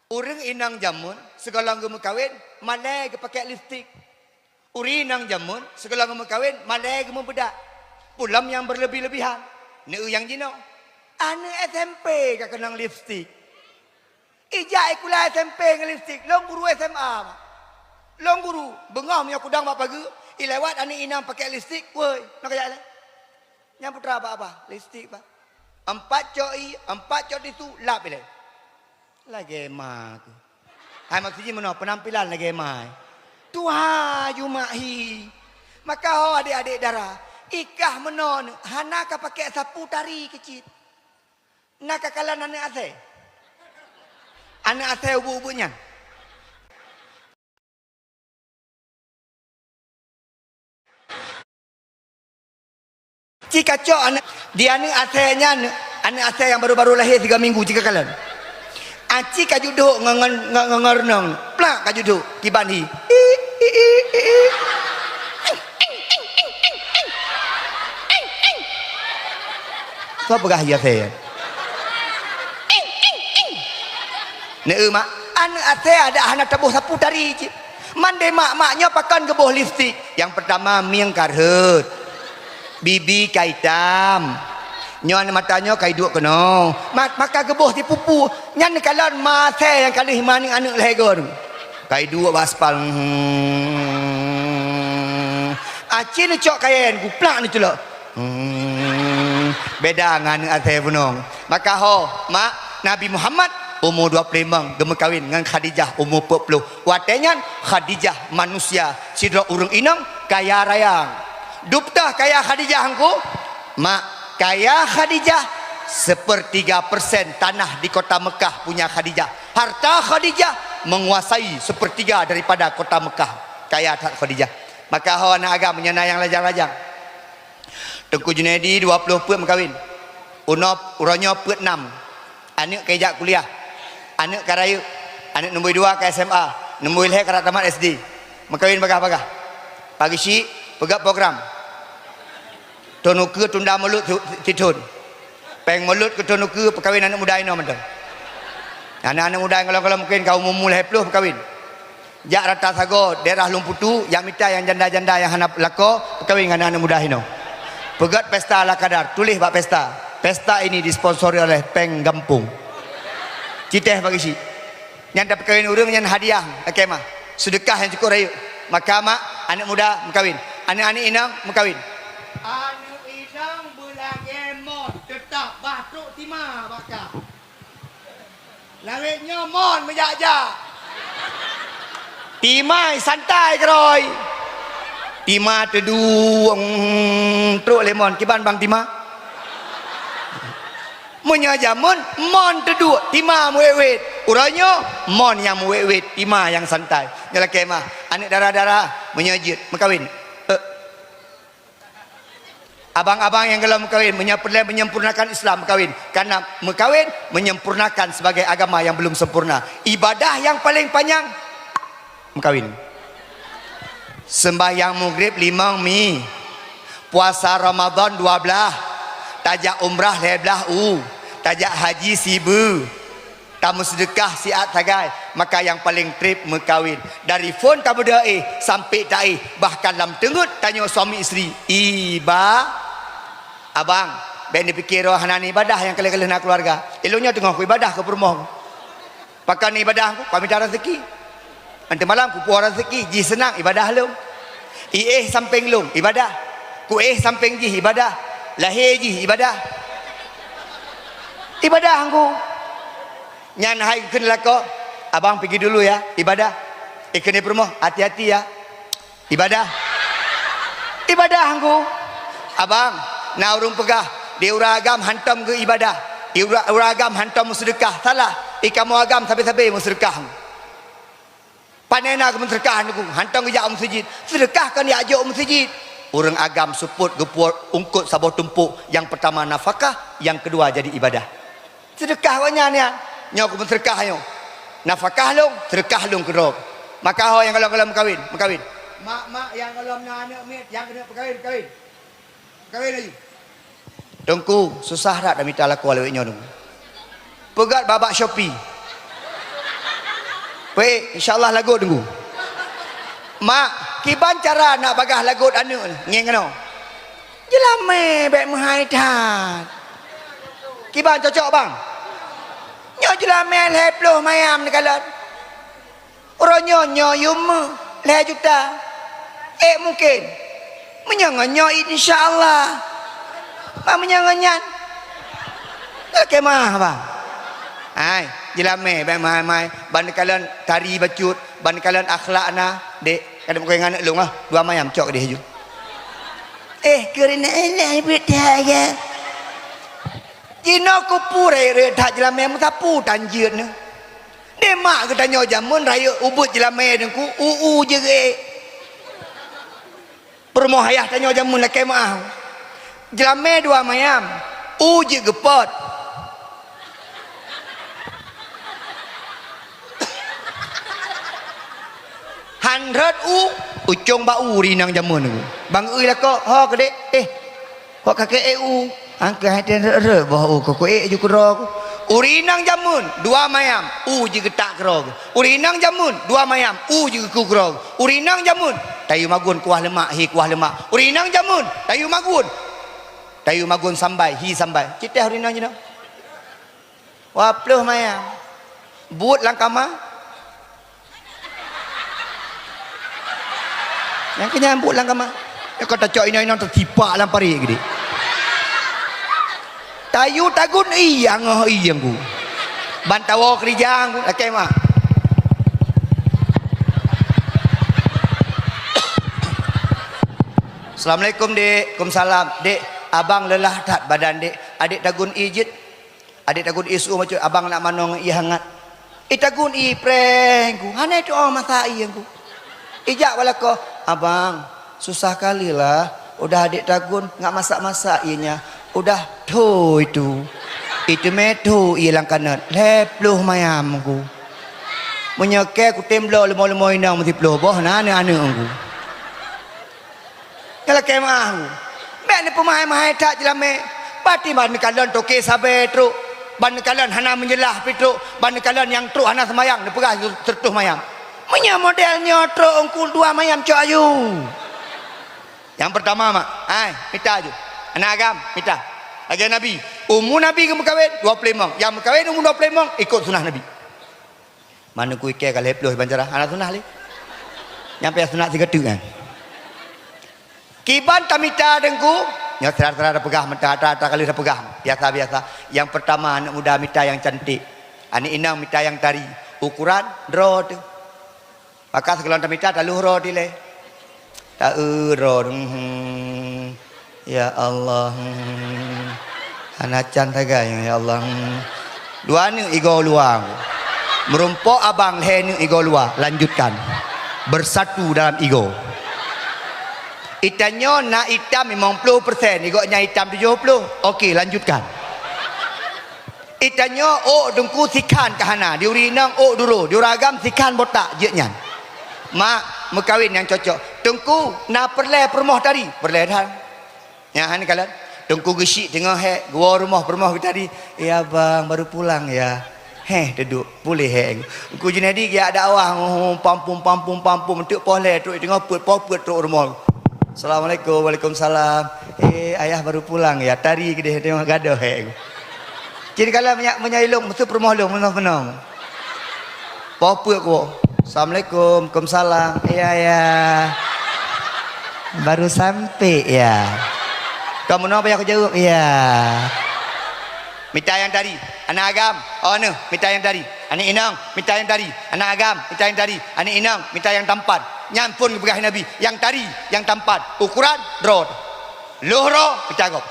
Ureueng inong jameun sigohlom geumeukawen, malèe geupakèk lipstik. Ureueng inong jameun sigohlom geumeukawen, malèe geumeubeudak. Peue lom nyang beureuleubih-leubih han. Neu nyang jinoe. Aneuk S M P ka keunong lipstik. Ijak sikula S M P ngon lipstik, lôn guru S M A, Mak. Lôn guru, beungoh meunyoe kudong bak pageue, ilewat aneuk inong pakèk lipstik, woi, na kajak lé. Nyang putra bak abah, lipstik, Pak. Empat cok ié, empat cok tisu, lap ilèe. Lagèe ma ku. Hai maksud jih meunoe, peunampilan lagèe ma. Tuha ju mak hi. Maka ho adék-adék dara, i kah meunoe nyoe hana ka pakèk sapu tari keuh cit. Na ka kalon aneuk asèe? Aneuk asèe ubeut-ubeut nyan. Ci kacok aneuk, di aneuk asèe nyan, aneuk asèe nyang baru-baru lahé tiga minggu, ci ka kalon. Aci ka judok ngon, ngon, ngon, ngon renong. Plak ka judok, kiban hi. Soe peugah hi asèe? Neu mak, aneuk asèe adak hana taboh sapu tari cit. Mandé mak-mak nyoe pakon geuboh lipstik. Nyang peurtama mieng ka rhot. Bibi ka itam. Nyoe aneuk mata nyoe ka iduek keunoe. Ma-, maka geuboh sipupu. Nyan neukalon ma asèe nyang ka lheueh ma aneuk-aneuk lhèe goe. Ka iduek bak aspal. Hmm. Aci neucok kayèe, guplak neuculok. Hmm, beda ngon aneuk asèe bunong. Maka ho, mak, Nabi Muhammad umu dua ploh limong geumeukawen ngon Khadijah umu peuet ploh. Watèe nyan Khadijah manusia sidroe ureueng inong kaya raya. Dub toh kaya Khadijah engku? Mak, kaya Khadijah sepertiga persen tanah di kota Mekah punya Khadijah. Harta Khadijah menguasai sepertiga daripada kota Mekah. Kaya that Khadijah. Maka ho aneuk agam nyan na nyang lajang-lajang. Teungku Junaidi dua ploh peuet meukawen. Unoe, uroe nyoe peuet nam. Aneuk ka ijak kuliah. Aneuk ka rayeuk. Aneuk numboi dua ka S M A. Numboi lhèe ka rab tamat S D. Meukawen bagaih-bagaih. Pagi syik, peugöt program. Thôn ukeue tunda mulod si-, sithôn. Péng mulod keu thôn ukeue peukawen aneuk muda inoe mantong. Aneuk-aneuk muda nyang gohlom-gohlom mungken ka umu-umu lhèe ploh peukawen. Jak rata sagoe daerah Lôn Putu, jak mita nyang janda-janda nyang hana lakoe, peukawen ngon aneuk muda hinoe. Peugöt pesta ala kadar, tuléh bak pesta, "Pesta ini disponsori oleh Péng Gampông." Ci teuh bagi syik. Nyang tapeukawen ureueng nyan hadiah, lakèe meu'ah. Seudeukah nyang cukôp rayeuk. Maka mak, aneuk muda meukawen. Aneuk-aneuk inong meukawen. Aneuk inong beulagèe mon, teutap bah trok tima bak kah. Lawét nyoe mon meujak-jak. Tima santai keurôi. Tima teuduek, mm, trok lé mon. Kiban bang tima? Meunyoe jameun, mon teuduek, tima meuwét-wét. Uroe nyoe, mon nyang meuwét-wét, tima nyang santai. Nyoe lakèe meu'ah, aneuk dara-dara, meunyoe jeuet, meukawen. Eh. Abang-abang nyang gohlom meukawen, meunyoe peureulèe menyempurnakan Islam, meukawen. Karena meukawen menyempurnakan sebagai agama yang belum sempurna. Ibadah yang paling panjang, meukawen. Sembahyang Maghrib limong mi, puasa Ramadan dua blaih, tajak umrah lhèe blaih u, tajak haji sibeue. Tameuseudeukah siat sagai, maka nyang paleng trép meukawen. Dari phôn tabeudôh éh, sampé taéh, bahkan lam teungeut tanyoe suami isteri. Iba-, abang, bèk neupike droe hana ibadah nyang ka lheueh-lheueh na keuluwarga. Ilôn nyoe teungoh kuibadah keu peurumoh. Pakon ibadah ku, pamita raseuki. Nanti malam kupuwoe raseuki, jih seunang ibadah lôn. Iéh sampéng lôn, ibadah. Kuéh sampéng jih, ibadah. Lahé jih, ibadah. Ibadah ku. Nyan hai kheun lakoe, "Abang pigi dulu ya, ibadah." Eh, keuneuk peurumoh, hati-hati ya. Ibadah. Ibadah Teungku. Abang, na ureuëng peugah, di ureuëng agam hantom geu ibadah. Di ureuëng, ureuëng agam hantom meuseudeukah. Salah. Di kamoe agam sabe-sabe meuseudeukah. Pane na geumeuseudeukah Teungku, hantom geujak u meuseujid. Seudeukah kon jak jok u meuseujid. Ureuëng agam seupôt geupuwoe ungkot saboh tumpôk, nyang peurtama nafakah, nyang keudua jadi ibadah. Seudeukah awaknyan nyan. Nyoe ku meuseudeukah nyoe. Nafakah lôn, seudeukah lôn keudroe. Maka ho nyang gohlom-gohlom meukawen, meukawen. Mak-mak nyang gohlom na aneuëk miet, nyang keuneuk peukawén, kawén. Kawén laju. Teungku, susah that tamita lakoe lawét nyoe Teungku. Peugét babak Shopee. Peuék, insya Allah lagot Teungku. Mak, kiban cara nak bagah lagot aneuëk ngieng keunoe? Jeulamé bék meuhai that. Kiban cocok bang? Nyoe jeulamé lhée ploh mayam neukalon. Uroe nyoe nyoe yum lhée juta. Eh mungken. Meunyoe ngon nyoe insya Allah. Bah meunyoe ngon nyan. Lakée meuah bang. Hai, jeulamé bék meuhai-meuhai. Ban neukalon tari bacut, ban neukalon akhlak na, dek. Kada meukai ngon aneuëk lôn ah. Dua mayam cok deh ju. Eh, keureuna Allah beutaya. Jinoe kupu rayeuk-rayeuk that jeulamé meusapu tan jeuet neuh. Deh mak geutanyoe jameun rayeuk ubeuet jeulamé Teungku, u-u jeuet. Peurumoh ayah tanyoe jameun lakée meuah. Jeulamé dua mayam, u jeuet geupot. Han rhot u, ucong bak u rinang jameun Teungku. Bang eu lakoe, ho keudek, eh. Kok kakek eh u, angkeuh hai ten rot-rot boh u, kok kuék ju keudroe ku. Ureuëng inong jameun, dua mayam, u jigeutak keudroe ku. Ureuëng inong jameun, dua mayam, u jigeuku keudroe ku. Ureuëng inong jameun, tayue magun kuah leumak, hi kuah leumak. Ureuëng inong jameun, tayue magun. Tayue magun sambai, hi sambai. Cit teh ureuëng inong jinoe. Waploh mayam. Buet lam kama. Nyang keunyan buet lam kama. Nyang ka tacok inong-inong teusipak lam parit geude. Tayue tagun ié, angoh ié ku. Ban tawoe keurija ku, lakée mak. Assalamualaikum, Dek. Waalaikumsalam. Dek, abang leulah that badan, Dek. Adek tagun ié jeuet. Adek tagun ié su-uem bacut, abang nak manoe ngon ié hangat. Itagun ié preh ku, hana itu'oh masak ié ku. Ijak bak lakoe, "Abang, susah kali lah, udah adek tagun ngat masak-masak ié nyan, udah tho itu. Iteumé tho ié lam kanot, lhée ploh mayam ku. Meunyoe kée kutem bloe leumo-leumo inong meusiploh boh na aneuëk-aneuëk ku." Nyang lakée meuah. Bék neupeumahai-mahai that jeulamé. Pati ban neukalon toke sabe trok. Ban neukalon hana meunyelah pi trok. Ban neukalon nyang trok hana seumayang, neupeugah seureutôh mayam. Meunyoe model nyoe trok eungkul dua mayam cok ayue. Nyang peurtama, mak, hai, mita ju. Aneuëk agam, mita. Lagée Nabi. Umu Nabi geumeukawen dua ploh limong. Nyang meukawen umu dua ploh limong, ikot sunah Nabi. Manoe ku ikée ka lhée ploh iban cara, hana sunah lé. Nyang payah sunat sigoe teuk nyan. Kiban tamita Teungku, nyoe sira-sira tapeugah, meuta atra-atra kali tapeugah. Biasa-biasa. Nyang peurtama aneuëk muda mita nyang cantik. Aneuëk inong mita nyang tari. Ukuran droe teuh. Maka sigohlom tamita taloh droe dilée. Ta-eu droe, hmm. Ya Allah, hmm. Hana can sagai, ya Allah, hmm. Dua aneuëk igoe luwa. Meurumpok abang lhée aneuëk igoe luwa, lanjutkan. Bersatu dalam igoe. Itanyoe na itam limong ploh persen, igoe nyan itam tujoh ploh. Oke, lanjutkan. Itanyoe ôk Teungku sikhan ka hana, di ureuëng inong ôk duro, di ureuëng agam sikhan botak jeuet nyan. Mak, meukawen nyang cocok. Teungku, na peureulée peurumoh tari? Peureulée that. Nyan hana kalon. Teungku geusyik teungoh hék, geuwoe rumoh peurumoh geutari. "Ya bang, baru pulang ya." Héh, teuduek, puléh hék. Teungku Junaidi geujak dakwah, oh, pampum, pampum, pampum, teuk poh lhée trok teungoh peuet, poh peuet trok rumoh. "Assalamualaikum." "Waalaikumsalam." "Eh, ayah baru pulang ya, tari keudeh teungoh gadoh hék." Cit kala meunyoe, meunyoe ilong, meusu peurumoh lôn, meunoe-meunoe. Poh peuet ku. "Assalamualaikum." "Waalaikumsalam." "Iya, iya." "Baru sampai ya?" "Ka meunoe payah kujaweueb, iya." Mita nyang tari. Aneuëk agam. Oh, neuh, mita nyang tari. Aneuk inong mita nyang tari, aneuk agam mita nyang tari, aneuk inong mita nyang tampan. Nyan phon geupeugah Nabi, nyang tari, nyang tampan, ukuran droe. Lheueh droe mita gob.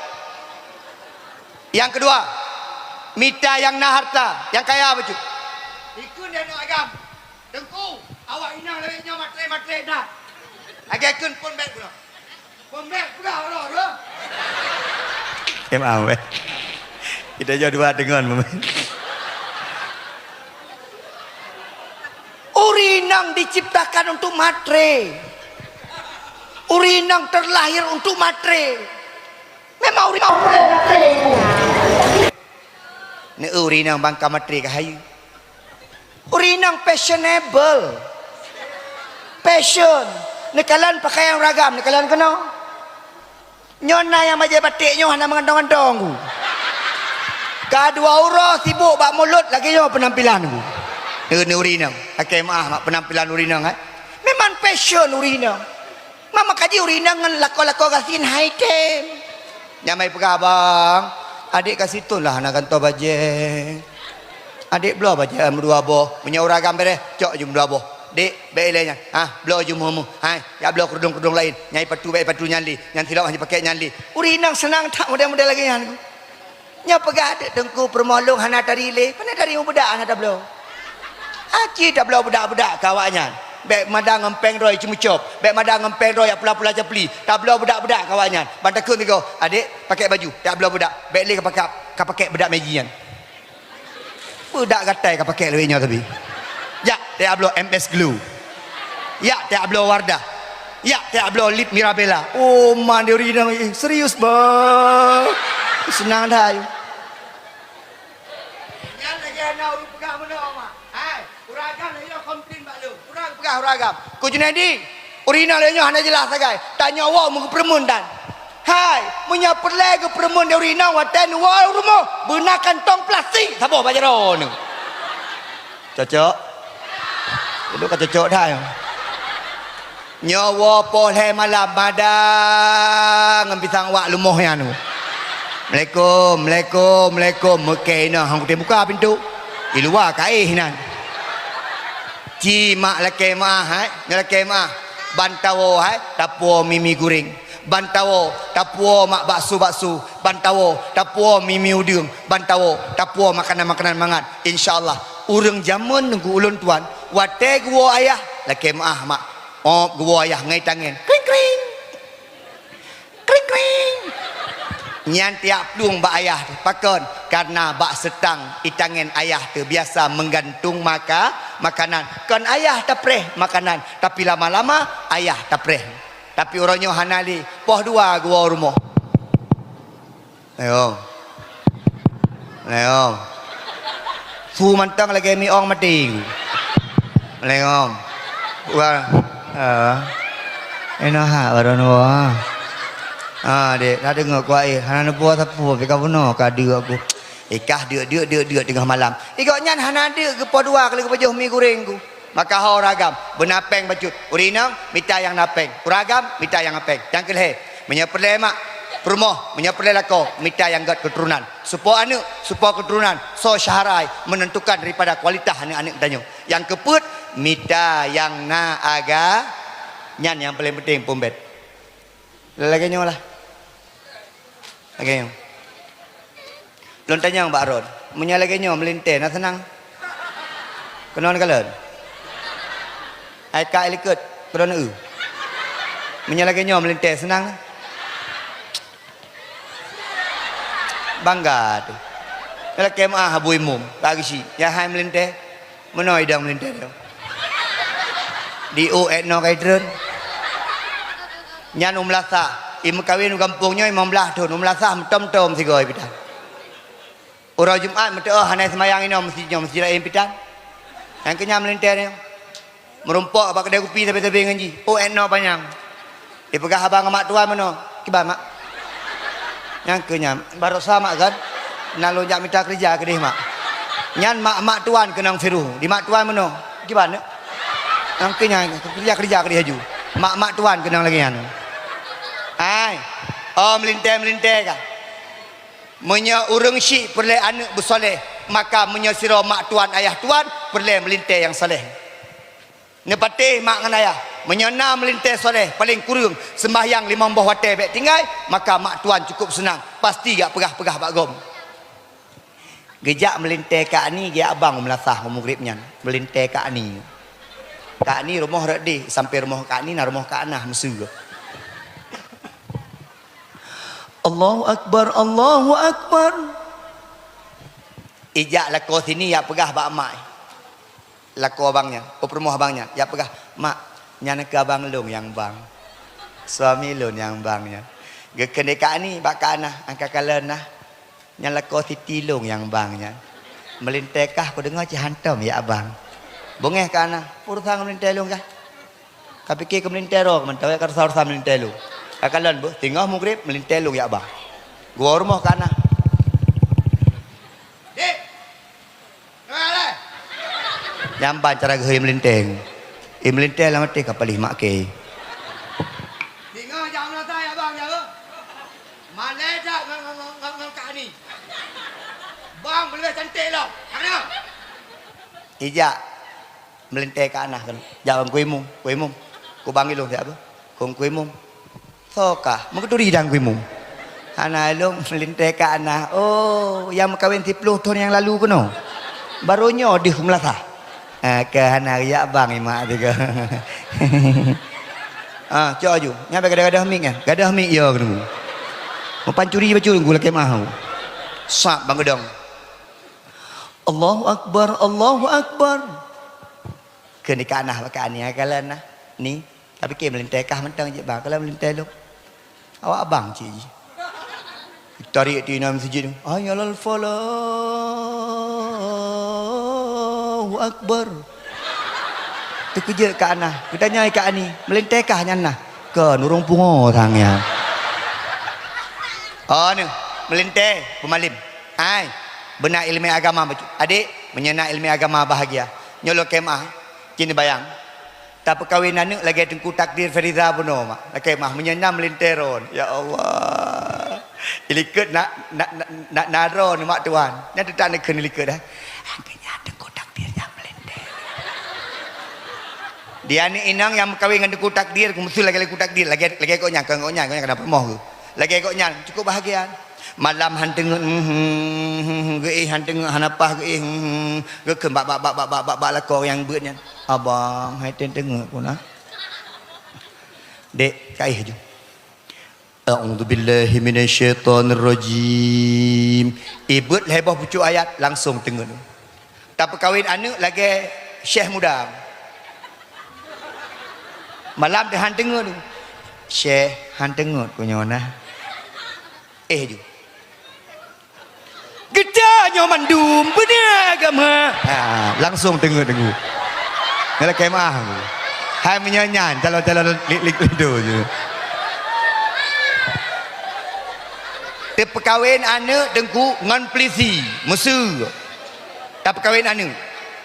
Nyang keudua, mita nyang na harta, nyang kaya bacut. Ikheun lé aneuk agam, "Teungku, awak inong lagèe nyoe matre-matre that." Lagèe kheun phon bèk bunoe. Peumbèk peugah uroe tu. Em awai. Kita jauh dua dengan meumin. Ureueng inong diciptakan untuk matre. Ureueng inong terlahir untuk matre. Memang ureueng inong matre. Neu ureueng inong bangka matre ka hayeue. Ureueng inong fashionable. Fashion. Neukalon pakaian ureueng agam, neukalon keunoe. Nyoe na nyang bajèe batik nyoe hana meugantong-gantong ku. Ka dua uroe sibuk bak mulod lagèe nyoe peunampilan ku. Neu, neu ureueng inong. Lakèe meu'ah mak peunampilan ureueng inong, eh. Memang fashion ureueng inong. Mak meukaji ureueng inong ngon lakoe-lakoe gasien hai tem. Nyan mai peugah, "Abang, adék ka siton lah hana gantoe bajèe. Adék bloe bajèe meudua boh. Meunyoe ureueng agam bèrèh, cok ju meudua boh. Dék, bèk ilèe nyan. Ha, bloe ju meuh-meuh. Hai, jak bloe keurudung-keurudung laén. Nyan ipatu bèk ipatu nyan lé. Nyan silop han jipakèk nyan lé." Ureueng inong seunang that model-model lagèe nyan. Nyoe peugah teuk teungku peurumoh lôn hana tari lé, pane tari meubudak hana tabloe. Aci tabloe budak-budak keu awaknyan. Bèk mada ngon péng droe ceumeucop, bèk mada ngon péng droe jak pula-pula capli, tabloe budak-budak keu awaknyan. Ban takheun sigoe, "Adék, pakèk baju, jak bloe budak, bèk lé ka pakèk, ka pakèk budak Meiji nyan." Budak gatai ka pakèk lawét nyoe tapi. Jak, tajak bloe M S Glow. Jak, tajak bloe Wardah. Jak, tajak bloe lip Mirabella. Oh, man, dia ureueng inong, eh, serius, bang. Seunang dah, ayo. Nyan lagèe na ureueng peugah meunoe, mak. Hai, ureueng agam lagèe nyoe komplain bak lôn. Ureueng peugah ureueng agam. Ku Junaidi, ureueng inong lagèe nyoe hana jeulaih sagai. Tanyoe woe meugeupeureumeun tan. Hai, meunyoe peureulèe geupeureumeun di ureueng inong watèe neuwoe u rumoh, beuna kantong plastik saboh bak jaroe neuh. Cocok? Itu ka cocok dah, ya. Nyoe woe poh lhèe malam mada ngon pisang wak lumoh nyan. "Assalamualaikum, assalamualaikum, assalamualaikum." Meukè inong han kutem buka pintoe. Di luwa kaéh inan. Ci mak lakèe meu'ah, hai. Nyoe lakèe meu'ah. Ban tawoe, hai. Tapuwoe mi-mi goreng. Ban tawoe, tapuwoe mak bakso-bakso. Ban tawoe, tapuwoe mi-mi udeueng. Ban tawoe, tapuwoe makanan-makanan mangat. Insya Allah, ureueng jameun nunggu ulôn tuan, watèe geuwoe ayah, lakèe meu'ah mak. Ôb geuwoe ayah ngon itangen. Kring, kring. Kring, kring. Nyan tajak plueng bak ayah teuh. Pakon? Karena bak seutang itangen ayah teuh biasa meugantung maka-, makanan. Kon ayah tapreh makanan, tapi lama-lama ayah tapreh. Tapi uroe nyoe hana lé, poh dua geuwoe u rumoh. Assalamualaikum. Assalamualaikum. Su mantong lagèe mi ong maté. Assalamualaikum. Wah. Ah. Inoe ha baru nyoe. Ah, dek, dah deungoe kuah eh. Hana neupeue sapeue, pih ka bunoe ka deuk aku. Eh, kah deuk, deuk, deuk, deuk teungoh malam. Eh, gobnyan hana deuk geupoh dua kali geupajoh mi goreng ku. Maka ho ureueng agam, beuna péng bacut. Ureueng inong mita nyang na péng. Ureueng agam mita nyang na péng. Nyang keu lhèe, meunyoe peureulèe mak, peurumoh, meunyoe peureulèe lakoe, mita nyang gèt keuturonan. Soe po aneuk, soe po keuturonan, soe syahara menentukan daripada kualitas aneuk-aneuk geutanyoe. Nyang keupeuet, mita nyang na aga, nyan nyang paleng penting peumbet. Lagèe nyoe lah. Lagèe nyoe. Lôn tanyong bak Ron, meunyoe lagèe nyoe meulintèe na seunang? Keunoe neukalon. Hai ka likot, keunoe eu. Meunyoe lagèe nyoe meulintèe seunang? Bangga teuh. Lakèe meu'ah Abu Imum, bak geuchik, ya hai meulintèe. Meunoe idong meulintèe nyoe. Di u et no kai treun. Nyan u meulasah. I meukawen u gampông nyoe limong blaih thon. U meulasah meutom-tom sigoe pitan. Uroe Jumat meuteu'oh hana seumayang inoe meuseujid nyoe, meuseujid laén pitan. Nyang keu nyan meulintèe nyoe. Meurumpok bak keudè kupi sabe-sabe ngon jih. U et no panyang. Ipeugah haba ngon mak tuan meunoe, "Kiban, Mak?" Nyang keu nyan, "Baroesa, Mak, kan? Na lôn jak mita keureuja keudeh, Mak." Nyan mak-mak tuan keunong Firu. Di mak tuan meunoe, "Kiban, Nek?" Nyang keu nyan, "Keureuja, keureuja keudeh laju. Mak-mak tuan keunong lagèe nyan." Hai, oh meulintèe-meulintèe kah? Meunyoe ureueng syik peureulèe aneuk beusoleh, Maka meunyoe sidroe mak tuan ayah tuan, peureulée meulintée nyang saleh. Neupatéh mak ngon ayah, meunyoe na meulintée saleh, paleng kureueng seumbahyang limong boh watée bék tinggai, maka mak tuan cukup seunang, pasti jak peugah-peugah bak gob. Geujak meulintée Kak Ani, geujak bang u meulasah u Maghrib nyan. Meulintée Kak Ani. Kak Ani rumoh rot deh, sampoe rumoh Kak Ani na rumoh Kak Anah meusu. Allahu Akbar, Allahu Akbar. Ijak lakoe sini jak peugah bak mak. Lakoe abang nyan, oh, peurumoh abang nyan, jak peugah, "Mak, nyan keu abang lôn nyang bang. Suami lôn nyang bang nyan." Geukheun lé Kak Ani bak Kak Anah, "Angka kalon nah. Nyan lakoe Siti lôn nyang bang nyan. Meulintée kah kudeungoe cit hantom jak bang." Beungéh Kak Anah, "Urosan meulintée lôn kah? Ka pike keu meulintée droe mantong, ka rasa-rasa meulintée lôn. Ka kalon beuh, singoh Maghrib meulintée lôn jak bang." Geuwoe rumoh Kak Anah. Dek! Nyan ban cara geuhôi meulintée. Eh, meulintée lam até ka paléh mak kée. Singoh jak meunasah jak bang jak beuh. Malée that ngon, ngon, ngon, ngon, ngon Kak Ani. Bang beuleubeh cantik lom. Ka deungoe? Ijak. Meulintée Kak Anah keunoe. Jak bang Teungku Imum, Teungku Imum. Keu bang ilôn siat beuh. Keu Teungku Imum. Soe kah? Meukeuturi dan Teungku Imum. Hana ilôn meulintée Kak Anah. Oh, nyang meukawen siploh thon nyang lalu keunoe. Barô nyoe deuh meulathah. Ah, ka hana jak bang imak tiga. Ah, cok aju. Nyan bèk gadoh-gadoh mik nyan. Gadoh mik yo keunoe. Meupancuri bacut Teungku lakée meu'ah. Sab bang geudong. Allahu Akbar, Allahu Akbar. Kheun di Kak Anah bak Kak Ani, "Hai kalon nah, Ni, tapike meulintée kah mantong jeuet bang, kalon meulintée lôn." "Awak bang cit jih." Tarék ti inan meuseujid, "Hayya 'alal falah, Allahu Akbar." Teukeujot Kak Anah, geutanyong Kak Ani, "Meulintée kah nyan nah?" "Kon, ureueng pungo sang nyan." "Oh, neuh, meulintée, peumalém." Hai, beuna ileumèe agama bacut. Adék, meunyoe na ileumèe agama bahagia. Nyoe lôn lakée meu'ah, cit neubayang. Tapeukawen aneuk lagèe Teungku Takdir Feriza bunoe, mak. Lakée meu'ah, meunyoe na meulintée droen. Ya Allah. Ilikot na, na, na, na, na droen, mak tuan. Nyan teutak neukheun ilikot, eh. Angkeunya Teungku Takdir nyang meulintée. Di aneuk inong nyang meukawen ngon Teungku Takdir, geumeusu lagèe Teungku Takdir, lagèe, lagèe gobnyan, kon gobnyan, gobnyan kana peurumoh geuh. Lagèe gobnyan, cukup bahagia. Malam han teungeut, hmm, hmm, hmm, hmm, geuéh han teungeut, hana paih geuéh, hmm, hmm, hmm, geukheun bak, bak, bak lakoe nyang beuet nyan. "Abang, hai teungeut ku na." "Dek, kaéh ju." "A'udzubillahi minasyaitonirrajim." Ibeuet lhèe boh pucuk ayat, langsong teungeut. Tapeukawen aneuk lagèe syekh muda. Malam teuh han teungeut. "Syekh, han teungeut ku nyoe na." "Éh ju." "Geutanyoe mandum beuna agama." Ha, langsong teungeut-teungeut. Ngon lakée meu'ah. Hai meunyoe nyan, calon-calon lik-lik linto je. Teupeukawen aneuk Teungku ngon peulisi, meusu. Tapeukawen aneuk.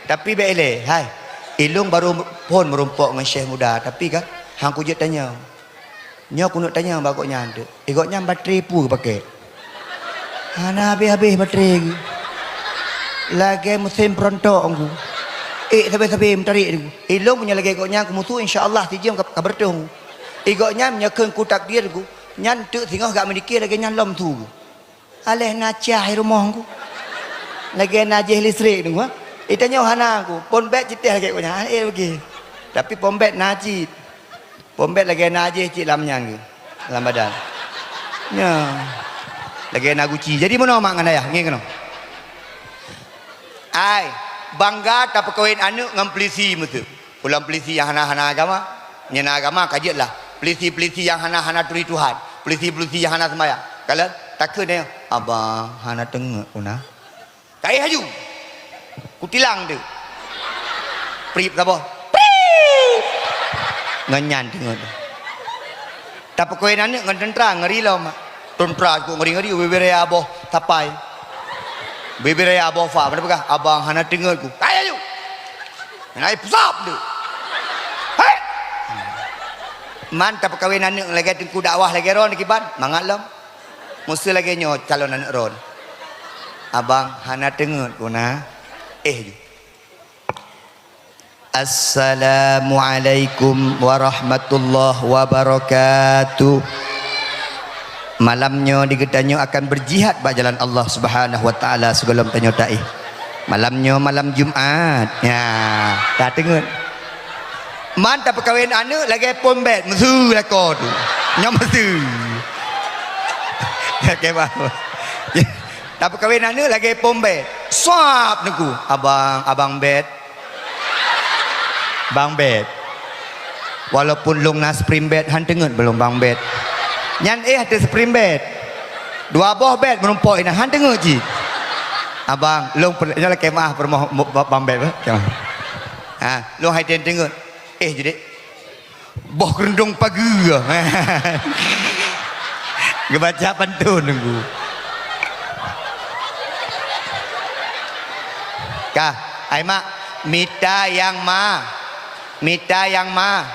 Tapi bèk ilée, hai. Ilôn barô phôn meurumpok ngon syekh muda, tapi kan, han kujeuet tanyong. Nyoe keuneuk tanyong bak gobnyan teuk. Eh, gobnyan baterai peue geupakè? Hana habéh-habéh baterai geuh. Lagèe meusén peurontok geuh. Eh, sabe-sabe meutarek geuh. Ilôn meunyoe lagèe gobnyan keumeusu, insya Allah sijeuem ka, ka beureutoh. Eh, gobnyan meunyoe kheun ku takdir geuh, nyan teuk singoh gak meudike lagèe nyan lom su geuh. Aléh na cah i rumoh ku. Lagèe na jih listrik tu, ha? Itanyoe hana ku. Pon bét cit lagèe ku nyan, eh, lagèe. Tapi pon bét na cit. Pon bét lagèe na jih cit lam nyan ku. Lam badan. Nyan. Lagèe na guci. Jadi meunoe mak ngon ayah, ngieng keunoe. Ai, bangga tapeukawen aneuk ngon peulisi meuteuk. Ulôn peulisi nyang hana-hana agama, nyang na agama ka jeuet lah. Peulisi-peulisi nyang hana-hana turi Tuhan, peulisi-peulisi nyang hana seumayang. Kalon, takheun nyoe, "Abang, hana teungeut ku na." Kaéh laju. Kutilang teuk. Prip saboh. Prip! Ngon nyan teungeut. Tapeukawen aneuk ngon teuntra, ngeri lom. Teuntra ku ngeri-ngeri, bibiraya boh sapai. Bibiraya boh fa, mana peugah, "Abang hana teungeut ku." Kaéh laju. Nai pusap tu. Hei! Man tapeukawen aneuk lagèe teungku dakwah lagèe droen kiban, mangat lom. Meusu lagèe nyoe calon aneuk droen. Abang hana teungeut ku na. Eh ju. Assalamualaikum warahmatullahi wabarakatuh. Malam nyoe di geutanyoe akan berjihad bak jalan Allah Subhanahu wa Taala sigohlom tanyoe taéh. Malam nyoe malam Jumat. Ya, ka teungeut. Man tapeukawen aneuk lagèe pom bèt, meuseu lakoe tu. Nyoe meuseu. Oke, bah. Tapeukawen aneuk lagèe pom bèt. Sap neuk ku. Abang, abang bèt. Bang bèt. Walaupun lôn na spring bed, han teungeut bak lôn bang bed. Nyan éh ateueh spring bed. Dua boh bed meurumpok inan, han teungeut cit. Abang, lôn per-, nyoe lakèe meu'ah peurumoh mu-, ba-, bang bed, eh. Ha, lôn hai teungeut. Éh, judek. Boh keureuntong pageue. Geubaca pantôn nunggu. Ka, ai mak, mita nyang ma. Mita nyang ma.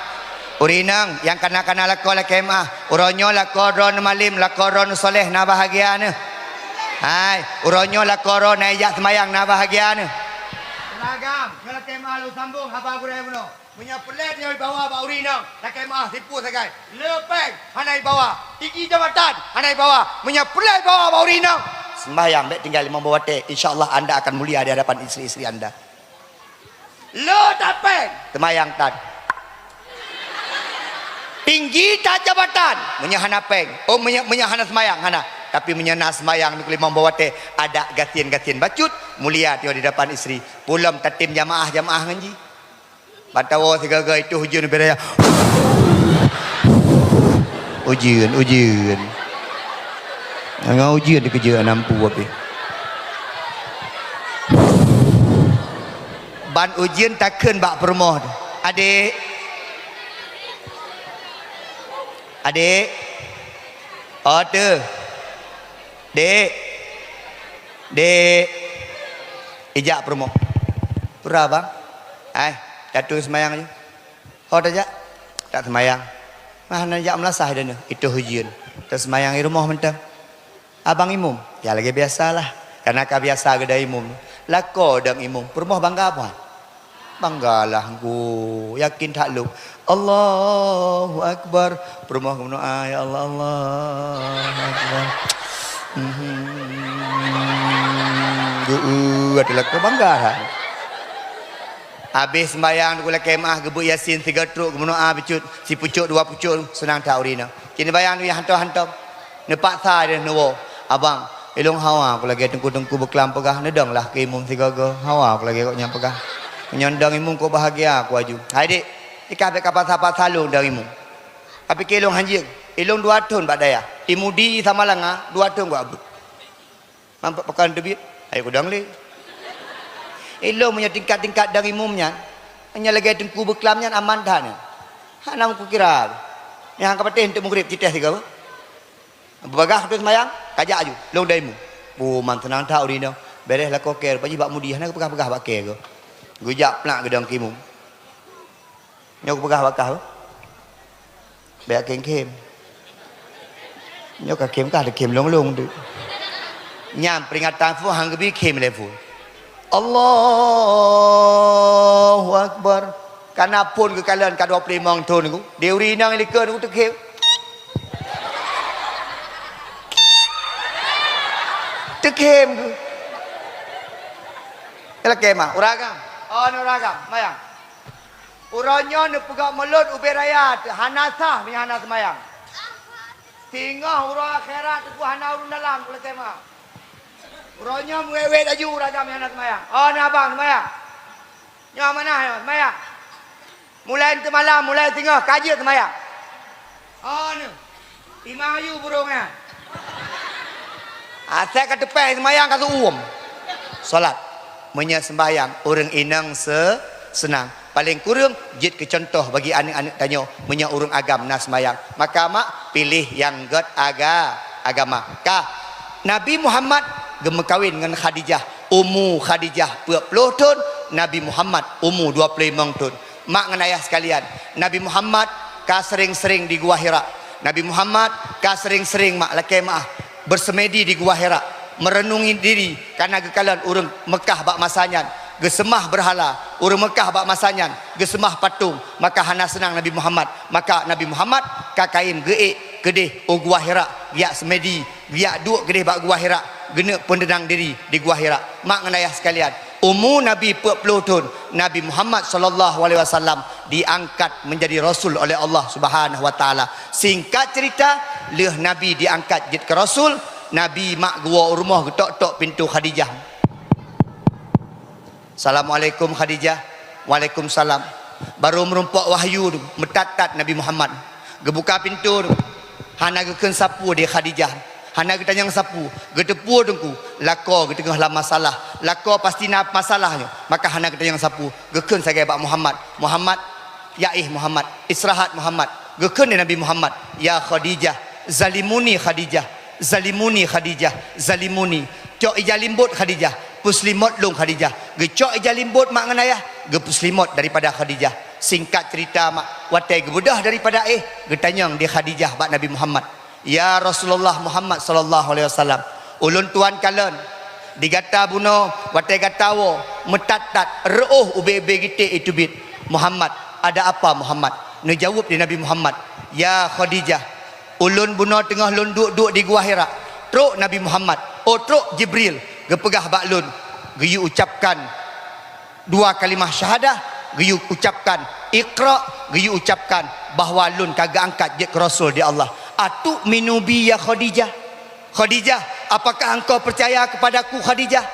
Ureueng inong nyang kana-kana lakoe lakèe meu'ah. Uroe nyoe lakoe droeneuh malem, lakoe droeneuh soleh na bahagia neuh. Hai, uroe nyoe lakoe droeneuh jak seumayang na bahagia neuh. Ureueng agam, nyoe lakèe meu'ah lôn sambong haba gurèe bunoe. Meunyoe peureulèe tanyoe jibawa bak ureueng inong, lakèe meu'ah sipue sagai. Le péng hana jibawa, tinggi jabatan hana jibawa. Meunyoe peureulèe jibawa bak ureueng inong, seumbahyang bèk tinggai limong boh watèe. Insya Allah anda akan mulia di hadapan istri-istri anda. Le that péng, seumayang that. Tinggi that jabatan, meunyoe hana péng. Oh, meunyoe, meunyoe hana seumayang, hana. Tapi meunyoe na seumayang limong boh watèe, adak gasien-gasien bacut, mulia tanyoe di hadapan istri. Peulom tatem jamaah-jamaah ngon jih. Ban tawoe sigoe-goe, itoh ujeuen ubé raya. Ujeuen, ujeuen. Ngon ujeuen dikeujeuet nampu abéh. Ban ujeuen takheun bak peurumoh. Adék. Adék. Oh, teuh. Dek. Dek. Ijak peurumoh. Peue bang? Ai, tatu seumayang aju. Ho tajak? Tak seumayang. Mah hana jak meulasah dah nyoe. Itoh ujeuen. Taseumayang i rumoh mantong. Abang imum? Ya lagèe biasalah. Kana ka biasa geuda imum. Lakoe dong imum. Peurumoh bangga peue? Banggalah, Teungku, yakin that lôn. Allahu Akbar. Peurumoh geumeudoa, "Ya Allah, Allahu Akbar." Mhm. Geu-, ata lakoe bangga that. Habéh seumbahyang, Teungku, lakèe meu'ah, geubeuet Yasin sigoe trok, geumeudoa bacut, sipucok dua pucok, seunang that ureueng inong. Kini bayang nyoe hantom-hantom. Neupaksa deh neuwoe, "Abang, ilôn hawa ku lagèe teungku-teungku beuklam peugah, neudong lah keu imum sigoe-goe, hawa ku lagèe gobnyan peugah. Meunyoe neudong imum kok bahagia ku aju." "Hai dek, ikah bèk kapaksa-paksa lôn dong imum. Kapike ilôn hanjeuet, ilôn dua thon bak dayah, i Mudi i Samalanga dua thon ku abeuet." "Mampat pakon teubiet?" "Ayo kudong lé." Ilôn meunyoe tingkat-tingkat dong imum nyan, meunyoe lagèe teungku beuklam nyan aman that nyan. Hana meukukira. Nyang ka patéh eunteuk meugreb cit teh sigoe. Beubagaih keu seumayang, kajak aju, lôn dong imum. Buman seunang that ureueng inong. Bèrèh lakoe kèe, rupa jih bak Mudi, hana geupeugah-peugah bak kèe goe. Geujak plak geudong keu imum. Nyoe geupeugah bak kah, bèk khem-khem. Nyoe ka khem kah, khem lôn-lôn tu. Nyan peuringatan phôn han geubi khem lé phôn. Allahu Akbar. Kana phôn geukalon ka dua ploh limong thon ku. Di ureueng inong likot ku teukhem. Teukhem ku. Lakèe meu'ah, ureueng agam. Oh, ureueng agam, mayang. Uroe nyoe neupeugah mulod ubé raya teuh hana sah meunyoe hana seumayang. Singoh uroe akhirat teungku hana ureueng dalam, lakèe meu'ah. Uroe nyoe meuwét-wét aju ureueng agam nyang hana seumayang. Oh, na abang seumayang. Nyoe amanah nyoe, seumayang. Mulai eunteuk malam, mulai singoh ka jeuet seumayang. Oh, nyoe. Imam ayue burông nyan. Asai ka teupèh seumayang ka seuuem. Salat. Meunyoe seumbahyang ureueng inong se-, seunang. Paleng kureueng jeuet keu cuntoh bagi aneuk-aneuk tanyoe meunyoe ureueng agam na seumayang. Maka mak piléh nyang gèt aga-, agama. Ka. Nabi Muhammad geumeukawen ngon Khadijah. Umu Khadijah peuet ploh thon, Nabi Muhammad umu dua ploh limong thon. Mak ngon ayah sekalian, Nabi Muhammad ka sering-sering di Gua Hira. Nabi Muhammad ka sering-sering, mak, lakèe meu'ah, bersemedi di Gua Hira. Meureunungi diri, kareuna geukalon ureuëng Meukah bak masa nyan geuseumah beurhala, ureuëng Meukah bak masa nyan geuseumah patong, maka hana seunang Nabi Muhammad. Maka Nabi Muhammad ka kayém geuék keudeh u Gua Hira, geujak seumedi, geujak duek keudeh bak Gua Hira, geuneuk peuneudang diri di Gua Hira. Mak ngon ayah sekalian, umu Nabi peuet ploh thon, Nabi Muhammad sallallahu alaihi wasallam diangkat menjadi rasul oleh Allah Subhanahu wa Taala. Singkat cerita, lheueh Nabi diangkat jeuet keu rasul, Nabi mak geuwoe u rumoh, geutok-tok pintoe Khadijah. "Assalamualaikum Khadijah." "Waalaikumsalam." Barô meurumpok wahyu, meutat-tat Nabi Muhammad. Geubuka pintoe, hana geukheun sapeue di Khadijah. Hana geutanyong sapeue, geuteupeue teungku, lakoe geuteungoh lam masalah. Lakoe pasti na masalah nyoe, maka hana geutanyong sapeue. Geukheun sagai bak Muhammad, "Muhammad, yaih Muhammad, istirahat Muhammad." Geukheun di Nabi Muhammad, "Ya Khadijah, zalimuni Khadijah, zalimuni Khadijah, zalimuni." "Cok ija limbot Khadijah, peuseulimot lôn Khadijah." Geucok ija limbot mak ngon ayah, geupeuseulimot daripada Khadijah. Singkat cerita mak, watée geubeudôh daripada éh, geutanyong di Khadijah bak Nabi Muhammad, "Ya Rasulullah Muhammad sallallahu alaihi wasallam, ulôn tuan kalon di gata bunoe, watée gata woe, meutat-tat, reuôh ubé-ubé geutek iteubiet. Muhammad, ada apa Muhammad?" Neujaweueb di Nabi Muhammad, "Ya Khadijah, ulôn bunoe teungoh lôn duek-duek di Gua Hira, trok Nabi Muhammad, oh, trok Jibril, geupeugah bak lôn, geuyue ucapkan dua kalimah syahadah, geuyue ucapkan Iqra, geuyue ucapkan bahwa lôn ka geuangkat jeuet keu rasul di Allah. Atu'minu bi ya Khadijah? Khadijah, apakah engkau percaya kepadaku Khadijah?"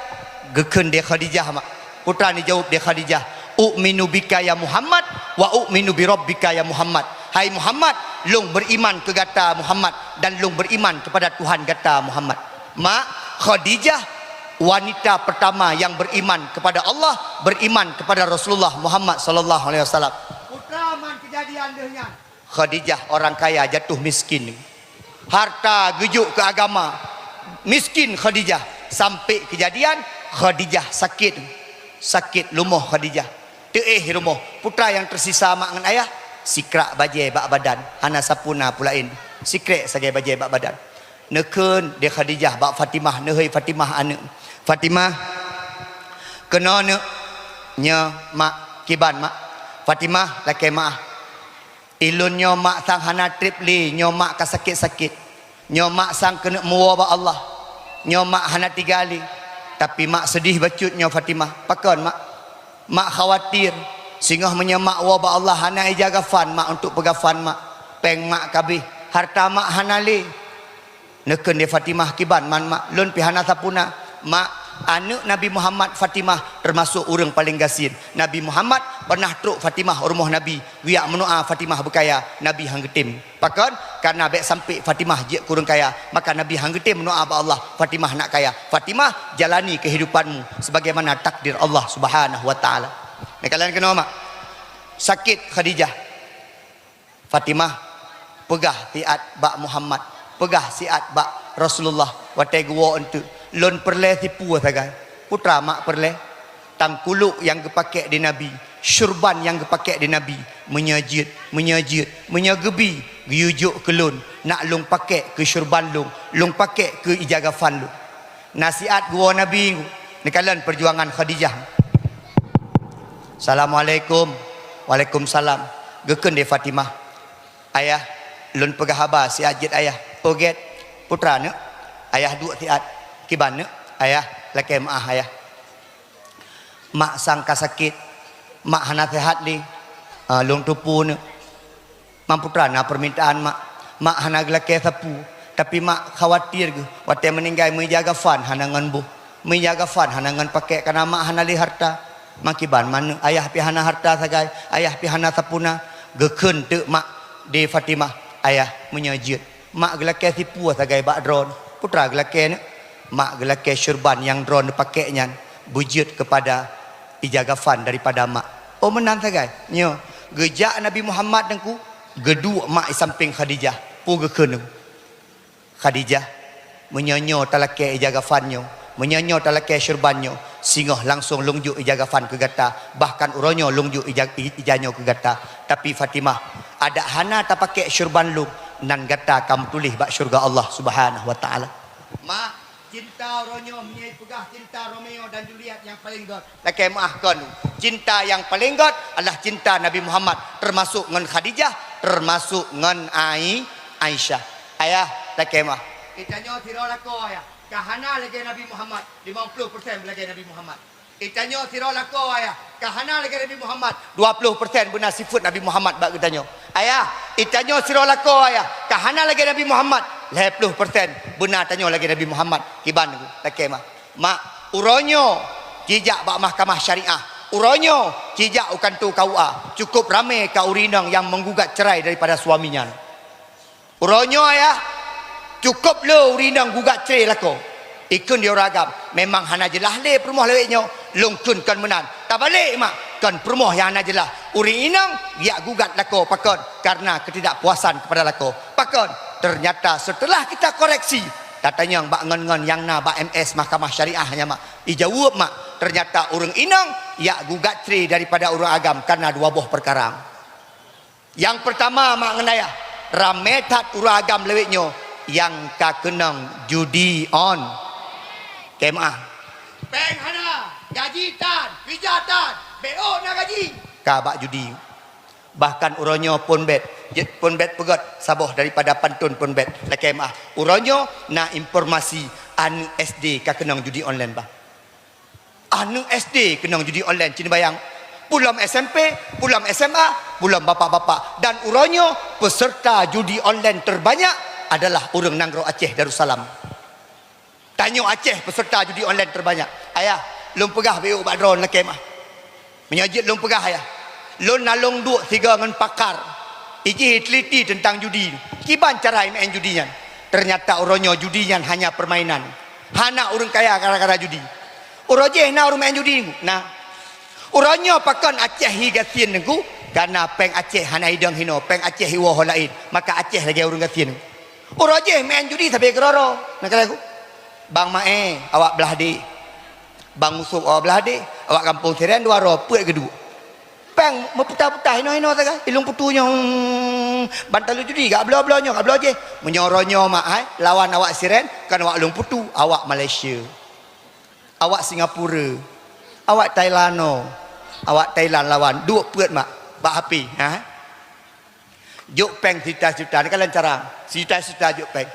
Geukheun di Khadijah mak. Putra neujaweueb di Khadijah, "U'minu bika ya Muhammad, wa u'minu bi rabbika ya Muhammad." "Hai Muhammad, lôn beriman keu gata Muhammad, dan lôn beriman kepada Tuhan gata Muhammad." Mak, Khadijah wanita pertama yang beriman kepada Allah, beriman kepada Rasulullah Muhammad sallallahu alaihi wasallam. Putra man kejadian deuh nyan. Khadijah orang kaya jatuh miskin. Harta geujok keu agama. Miskin Khadijah. Sampai kejadian Khadijah sakit. Sakit lumoh Khadijah. Teuéh rumoh. Putra nyang teusisa mak ngon ayah, sikrak bajée bak badan. Hana sapeue na peue laén. Sikrek sagai bajée bak badan. Neukheun di Khadijah bak Fatimah, "Neuhoi Fatimah aneuëk. Fatimah, keunoe neuk." "Nyoe mak." "Kiban mak?" "Fatimah, lakée meu'ah. Ilôn nyoe mak sang hana treb lé, nyoe mak ka sakét-sakét. Nyoe mak sang keuneuk meuwoe bak Allah. Nyoe mak hana tiga lé. Tapi mak seudeh bacut nyoe Fatimah." "Pakon mak?" "Mak khawatir, singoh meunyoe mak woe bak Allah hana ija gafan mak untuk peugafan mak. Péng mak ka abéh, harta mak hana lé." Neukheun di Fatimah, "Kiban man mak, lôn pih hana sapeue na." "Mak, aneuëk Nabi Muhammad Fatimah teumasok ureuëng paleng gasien. Nabi Muhammad pernah trok Fatimah u rumoh Nabi, geujak meudoá Fatimah beukaya, Nabi han geutem. Pakon? Karena bék sampai Fatimah jeuet keu ureuëng kaya, maka Nabi han geutem meudoá bak Allah Fatimah nak kaya. Fatimah, jalani kehidupanmu sebagaimana takdir Allah Subhanahu wa Taala." Neukalon keunoe mak. Sakét Khadijah. "Fatimah, peugah siat bak Muhammad, peugah siat bak Rasulullah, watée geuwoe eunteuk, lôn peureulée sipeue sagai." Putra mak peureulée. Tangkulok nyang geupakék di Nabi, syurban nyang geupakék di Nabi, meunyoe jeuet, meunyoe jeuet, meunyoe geubi, geuyue jok keu lôn, nak lôn pakék keu syurban lôn, lôn pakék keu ija gafan lôn. Nasihat geuwoe Nabi, neukalon perjuangan Khadijah. "Assalamualaikum." "Waalaikumsalam." Geukheun di Fatimah, "Ayah, lôn peugah haba siat jeuet ayah." "Oh gét, putra neuk." "Ayah duek siat." "Kiban neuk?" "Ayah, lakée meu'ah ayah. Mak sang ka sakét, mak hana seuhat lé. Ah, lôn teupeue neuk." "Man putra na peumintaan mak. Mak hana geulakée sapeue, tapi mak khawatir geuh watée meuninggai meuija gafan hana ngon boh, meuija gafan hana ngon pakék, karna mak hana lé harta." "Man kiban man neuk, ayah pih hana harta sagai, ayah pih hana sapeue na." Geukheun teuk mak di Fatimah, "Ayah, meunyoe jeuet, mak geulakée sipeue sagai bak droeneuh." "Putra geulakée neuk?" "Mak geulakée syurban nyang droeneuh pakék nyan beujeuet keupada ija gafan daripada mak." "Oh meunan sagai?" "Nyoe." Geujak Nabi Muhammad teungku, geuduek mak i sampéng Khadijah. Peue geukheun? "Khadijah, meunyoe nyoe talakée ija gafan nyoe, meunyoe nyoe talakée syurban nyoe, singoh langsong lôn jok ija gafan keu gata, bahkan uroe nyoe lôn jok ija, ija nyoe keu gata. Tapi Fatimah, adak hana tapakék syurban lôn, nan gata ka meutuléh bak syeuruga Allah Subhanahu wa Taala." "Mak, Cinta uroe nyoe meunyoe peugah cinta Romeo dan Juliet nyang paleng gét. Lakée meuáh kon. Cinta nyang paleng gét adalah cinta Nabi Muhammad, teumasok ngon Khadijah, teumasok ngon Ai-, Aisyah. Ayah, lakée meuáh. Geutanyoe sidroe lakoe, Ayah, ka hana lagée Nabi Muhammad, limong ploh persen lagée Nabi Muhammad. Geutanyoe sidroe lakoe, Ayah, ka hana lagée Nabi Muhammad, dua ploh persen beuna sifeuet Nabi Muhammad bak geutanyoe. Ayah, geutanyoe sidroe lakoe, Ayah, ka hana lagée Nabi Muhammad, lhée ploh persen beuna tanyoe lagée Nabi Muhammad. Kiban, lakée meuáh. Mak, uroe nyoe ci jak bak mahkamah syariah. Uroe nyoe ci jak u kantô K U A. Cukup ramé ka ureuëng inong nyang menggugat cerai daripada suami nyan. Uroe nyoe, Ayah, cukup le ureuëng inong gugat cerai lakoe. Ikheun di ureuëng agam, memang hana jeulaih lé peurumoh lawét nyoe, lôn kheun kon meunan. Tabalek mak, kon peurumoh nyang hana jeulaih. Ureuëng inong jak gugat lakoe pakon? Karena ketidakpuasan kepada lakoe. Pakon? Ternyata setelah kita koreksi, tatanyong bak ngon-ngon nyang na bak M S Mahkamah Syariah nyan mak. Ijaweueb mak, ternyata ureuëng inong jak gugat cerai daripada ureuëng agam karena dua boh peukara. Nyang peurtama mak ngon ayah, ramé that ureuëng agam lawét nyoe nyang ka keunong judi on. Kemah. Péng hana, gaji tan, pija tan, B O na gaji. Ka bak judi. Bahkan uroe nyoe phon bet, jeuet phon bet peugét saboh daripada pantôn phon bet. Lakée meuáh. Uroe nyoe na informasi aneuëk S D ka keunong judi online bah. Aneuëk S D keunong judi online, cit neubayang. Peulom S M P, peulom S M A, peulom bapak-bapak. Dan uroe nyoe peserta judi online terbanyak adalah ureuëng nanggroe Aceh Darussalam. Tanyoe Aceh peserta judi online terbanyak. Ayah, lôn peugah beu bak droe lakée meuáh. Meunyoe jeuet lôn peugah ayah, lôn na lôn duek sigoe ngon pakar. Ijih iteliti teuntang judi. Kiban cara imeu'en judi nyan. Ternyata uroe nyoe judi nyan hanya permainan. Hana ureuëng kaya gara-gara judi. Uroe jéh na ureuëng main judi, na. Uroe nyoe pakon Aceh hi gasien Teungku, karena péng Aceh hana idong hinoe, péng Aceh iwoe laén, maka Aceh lagée ureuëng gasien. Uroe jéh main judi sabe keudroe-droe, na kala ku. Bang Mae, awak blah deh. Bang Usup awak blah deh, awak gampông Siren dua droe peuet geuduek. Péng meuputa-puta hinoe-hinoe sagai, ilung putu nyoe. Hmm, ban talu judi gak bloe-bloe nyoe, gak bloe jéh. Meunyoe uroe nyoe mak hai, lawan awak Siren, kan awak lung putu, awak Malaysia. Awak Singapura, awak Thailand no. Awak Thailand lawan, duek peuet mak, bak api, ha? Jok péng sijuta-sijuta, ni kan lancaran. Sijuta-sijuta jok péng.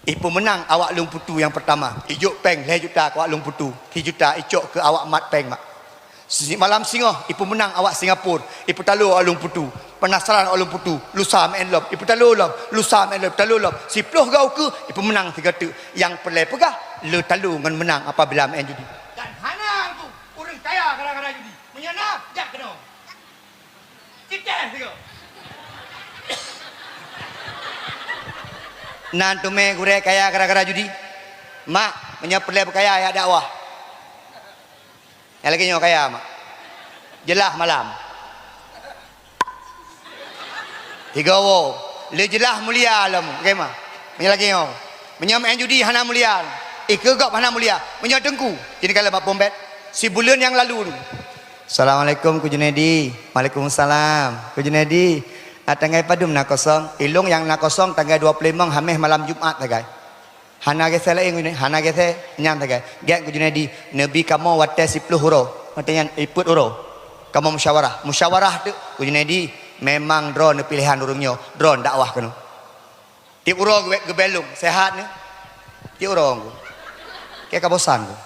Ipeumeunang awak lung putu nyang peurtama. Ijok péng lhée juta keu awak lung putu. Sijuta icok keu awak mat péng mak. Simalam singoh ipeumeunang awak Singapura. Ipeutalo awak lung putu. Penasaran awak lung putu. Lusa main lom. Ipeutalo lom. Lusa main lom. Ipeutalo lom. Siploh gau keu ipeumeunang sigoe teuk. Nyang peureulée peugah, le talo ngon meunang apabila main judi. Dan hana ku ureuëng kaya gara-gara judi. Meunyoe na, jak keunoe. Cicéh sigoe. Na teumé gurée kaya gara-gara judi. Mak, meunyoe peureulée beukaya, jak dakwah. Nyang lagée nyoe kaya, mak. Jeulaih malam. Tiga woe. Le jeulaih mulia lom, oke, mak. Meunyoe lagée nyoe. Meunyoe main judi hana mulia. Ikeu gob hana mulia. Meunyoe Teungku, kini kala bak pom bet. Sibuleuen nyang lalu. Assalamualaikum, Ku Junaidi. Waalaikumsalam. Ku Junaidi, ah, tanggai padum na kosong? Ilong nyang na kosong tanggai dua puluh lima Hameh malam Jumat sagai. Hana gésé laén, Ku Junaidi, hana gésé nyan sagai. Gét, Ku Junaidi, neubi kamoe watée siploh uroe. Watée nyan, eh, peuet uroe. Kamoe musyawarah. Musyawarah teuk, Ku Junaidi, memang droe neupiléhan ureuëng nyoe. Droe dakwah keunoe. Tieb uroe geubée, geubée lôn, sehat nyoe? Tieb uroe nyoe. Keu ka bosan nyoe.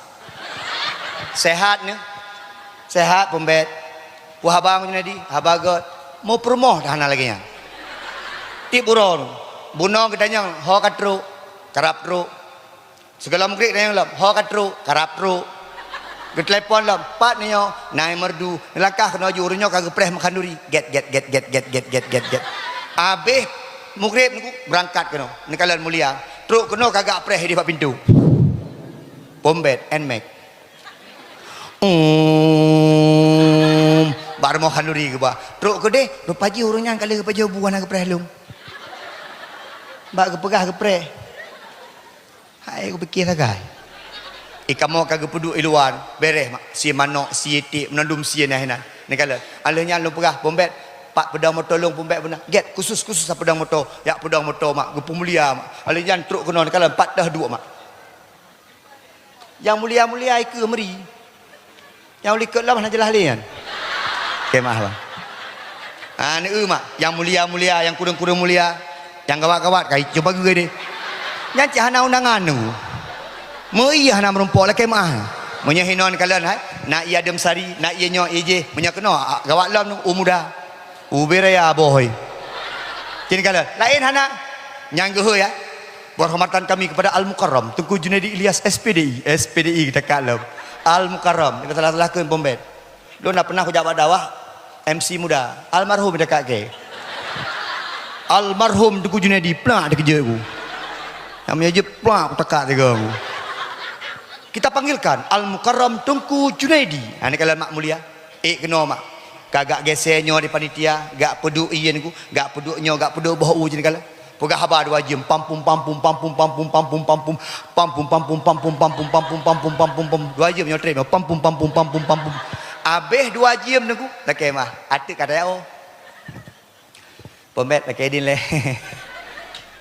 Sehat nyoe? Sehat, peumbet. Peue haba ngon Junaidi? Haba gét. Meu peurumoh dah hana lagée nyan. Tieb uroe nyoe. Bunoe geutanyong, ho ka trok? Karab trok. Sigohlom mugreb tanyong lom, ho ka trok? Karab trok. Geutelepon lom, pat nyoe, na nyang meureudu, neulangkah keunoe ju, ureuëng nyoe ka geupreh meukhanduri. Gét, gét, gét. Abéh mugreb nyoe beurangkat keunoe, neukalon mulia. Trok keunoe ka geupreh di bak pintoe. Pom bet, Nmax. Um, bak rumoh khanduri geuba. Trok keudeh, rupa jih ureuëng nyan ka lheueh geupajoh bu hana geupreh lom. Bak geupeugah geupreh. Hai, kupike sagai. Eh, kamoe ka geupeuduek i luwa, bereh mak. Sie manok, sie tiek, meunan dum sie nyan hinan. Neukalon. Alheuh nyan lôn peugah, pom bet, pat peudong moto lôn pom bet beuna. Gét, khusus-khusus peudong moto. Jak peudong moto mak, geupeumulia mak. Alheuh nyan trok keunoe neukalon, pat deh duek mak. Nyang mulia-mulia ikeu meuri. Nyang likot lom hana jeulaih lé nyan. Khemah, bah. Ha, neu mak, nyang mulia-mulia, nyang kureueng-kureueng mulia, nyang gawat-gawat kai cuba geue deh. Nyan cit hana undangan tu. Meu ié hana meurumpok lakée meuah. Meunyoe hinon kalon hai, na ié Adem Sari, na ié nyoe ié jéh, meunyoe keunoe, ah, gawat lom tu, u muda. Ubé raya boh hôi. Cit kalon, laén hana. Nyang geuhôi ya. Penghormatan kami kepada Al-Mukarram Teuku Junaidi Ilyas S P D I, S P D I kita kalon. Al-Mukarram, kita salah-salah keu pembet. Lôn na pernah kujak bak dakwah, M C muda, almarhum dekat ke. Almarhum Teuku Junaidi, plak dikeujot ku. Nyang meunyoe jeuet plak kutakak tiga ku. Kita panggilkan Al-Mukarram Teuku Junaidi. Ha, ni kalau mak mulia. Eh, keunoe mak. Ka gak geusé nyoe di panitia, gak peuduek ié ku, gak peuduek nyoe, gak peuduek boh u jih kalau. Peugah haba dua jeuem, pampum, pampum, pampum, pampum, pampum, pampum, pampum, pampum, pampum, pampum, pampum, pampum, pampum. Dua jeuem nyoe trép, pampum, pampum, pampum, pampum. Abéh dua jeuem nunggu, lakée mah, ateuk ka tayao. Pombet lakée din lé.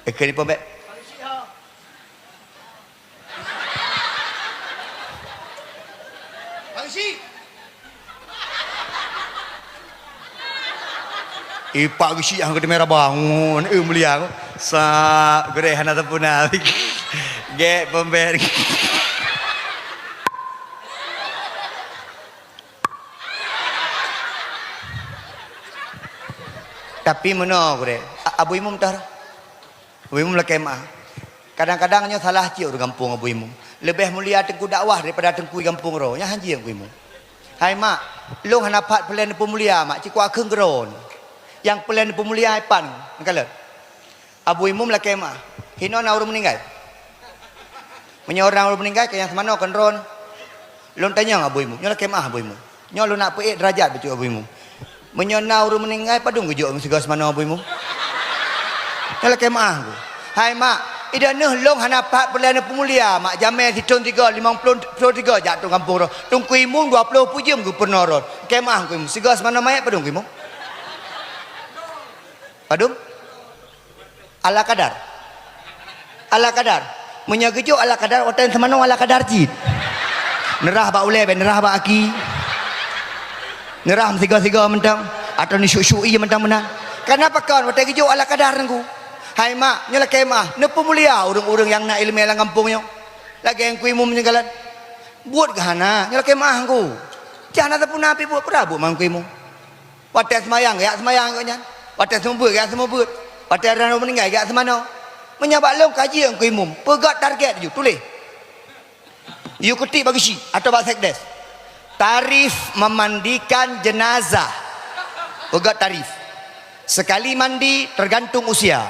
Eukeu ni pombet. Ipak geusyik hang geuteumé raba ngon, eh, mulia ngon. Sa geureh hana sampoereuna. Gek pembet. Tapi meunoe gurée, A-, Abu Imum tah. Abu Imum lakée meuah. Kadang-kadang nyoe salah cit ureuëng gampông Abu Imum. Leubeh mulia teungku dakwah daripada teungku gampông droe. Nyan hanjeuet Abu Imum. Hai mak, lôn hana pat peulén peumulia mak, cit kuakheun keudroe. Nyang peulén peumulia hai pan, neukalon. Abu Imum lakée meuah. Hinoe na ureuëng meuninggai. Meunyoe ureuëng meuninggai keu nyang seumanoe kon droe. Lôn tanyong Abu Imum, nyoe lakée meuah Abu Imum. Nyoe lôn nak peuék deurajat bacut Abu Imum. Meunyoe na ureuëng meuninggai, padum geujok sigoe seumanoe Abu Imum? Nyoe lakée meuah ku. Hai mak, ideh neuh lôn hana pat peulén peumulia mak, jamé sithon sigoe limong ploh thon sigoe jak teuh gampông droe. Teungku Imum dua ploh peuet jeuem geupeurunoe droe. Lakée meuah ku Imum, sigoe seumanoe manyét padum ku Imum? Padum? Ala kadar. Ala kadar. Meunyoe geujok ala kadar, watée seumanoe ala kadar cit. Neurah bak ulée, bék neurah bak aki. Neurah meusigoe-sigoe mantong, atau neusyuk-syuk ié mantong meunan. Kareuna pakon watée geujok ala kadar teungku. Hai mak, nyoe lakée meuah, neupeumulia ureuëng-ureuëng nyang na iéleumé lam gampông nyoe. Lagée Teungku Imum nyoe galak. Buet geuh hana, nyoe lakée meuah teungku. Cit hana sapeue na pih buet, peurah buet mak Teungku Imum. Watée seumayang, geujak seumayang gobnyan. Watée seumeubeuet, geujak seumeubeuet. Watée droe meuninggai, geujak seumanoe. Meunyoe bak lôn kaji Teungku Imum, peugét target ju, tuléh. Yue keutik bak geusyik atau bak sekdes. Tarif memandikan jenazah. Peugét tarif. Sekali mandi tergantung usia.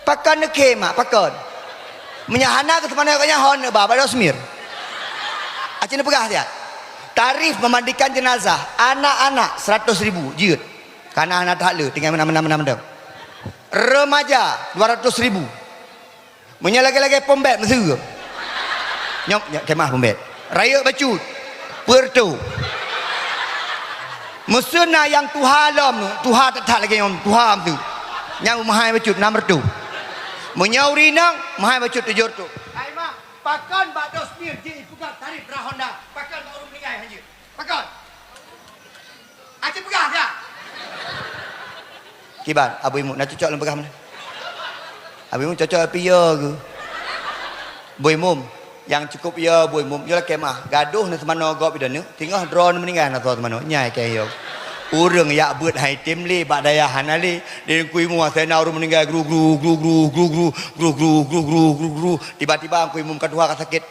Pakon neukheun mak, pakon? Meunyoe hana geuseumanö gobnyan hon neuba bak Dosmir. Aci neupeugah siat. Tarif memandikan jenazah anak-anak seratus ribu jeuet. Kareuna hana that le, tinggai meunan, meunan, meunan, meunan. Remaja dua ratus ribu. Meunyoe lagée-lagée pombet meuseue. Nyok, nyok, khemah pombet. Rayeuk bacut. Peuet reutôh. Meuseue na nyang tuha lom, tuha that-that lagée nyoe, tuha meuseue. Nyang meuhai bacut nam reutôh. Meunyoe ureuëng inong, meuhai bacut tujoh reutôh. Hai mak, pakon bak Dosmir jih ipeugah tarif rah honda, pakon bak ureuëng meuninggai hanjeuet? Pakon? Aci peugah siat. Kiban, Abu Imum, na cocok lôn peugah meunan? Abu Imum cocok pih yo geuh. Abu Imum, nyang cukup yo Abu Imum, yo lakée meuah. Gadoh na seumanoe gob ideh neuh, singoh droe meuninggai na soe seumanoe. Nyai kée yo. Ureuëng yak beuet hai tem lé, bak dayah hana lé. Di Teungku Imum asai na ureuëng meuninggai gru-gru, gru-gru, gru-gru, gru-gru, gru-gru, gru-gru. Tiba-tiba Teungku Imum ka tuha ka sakét.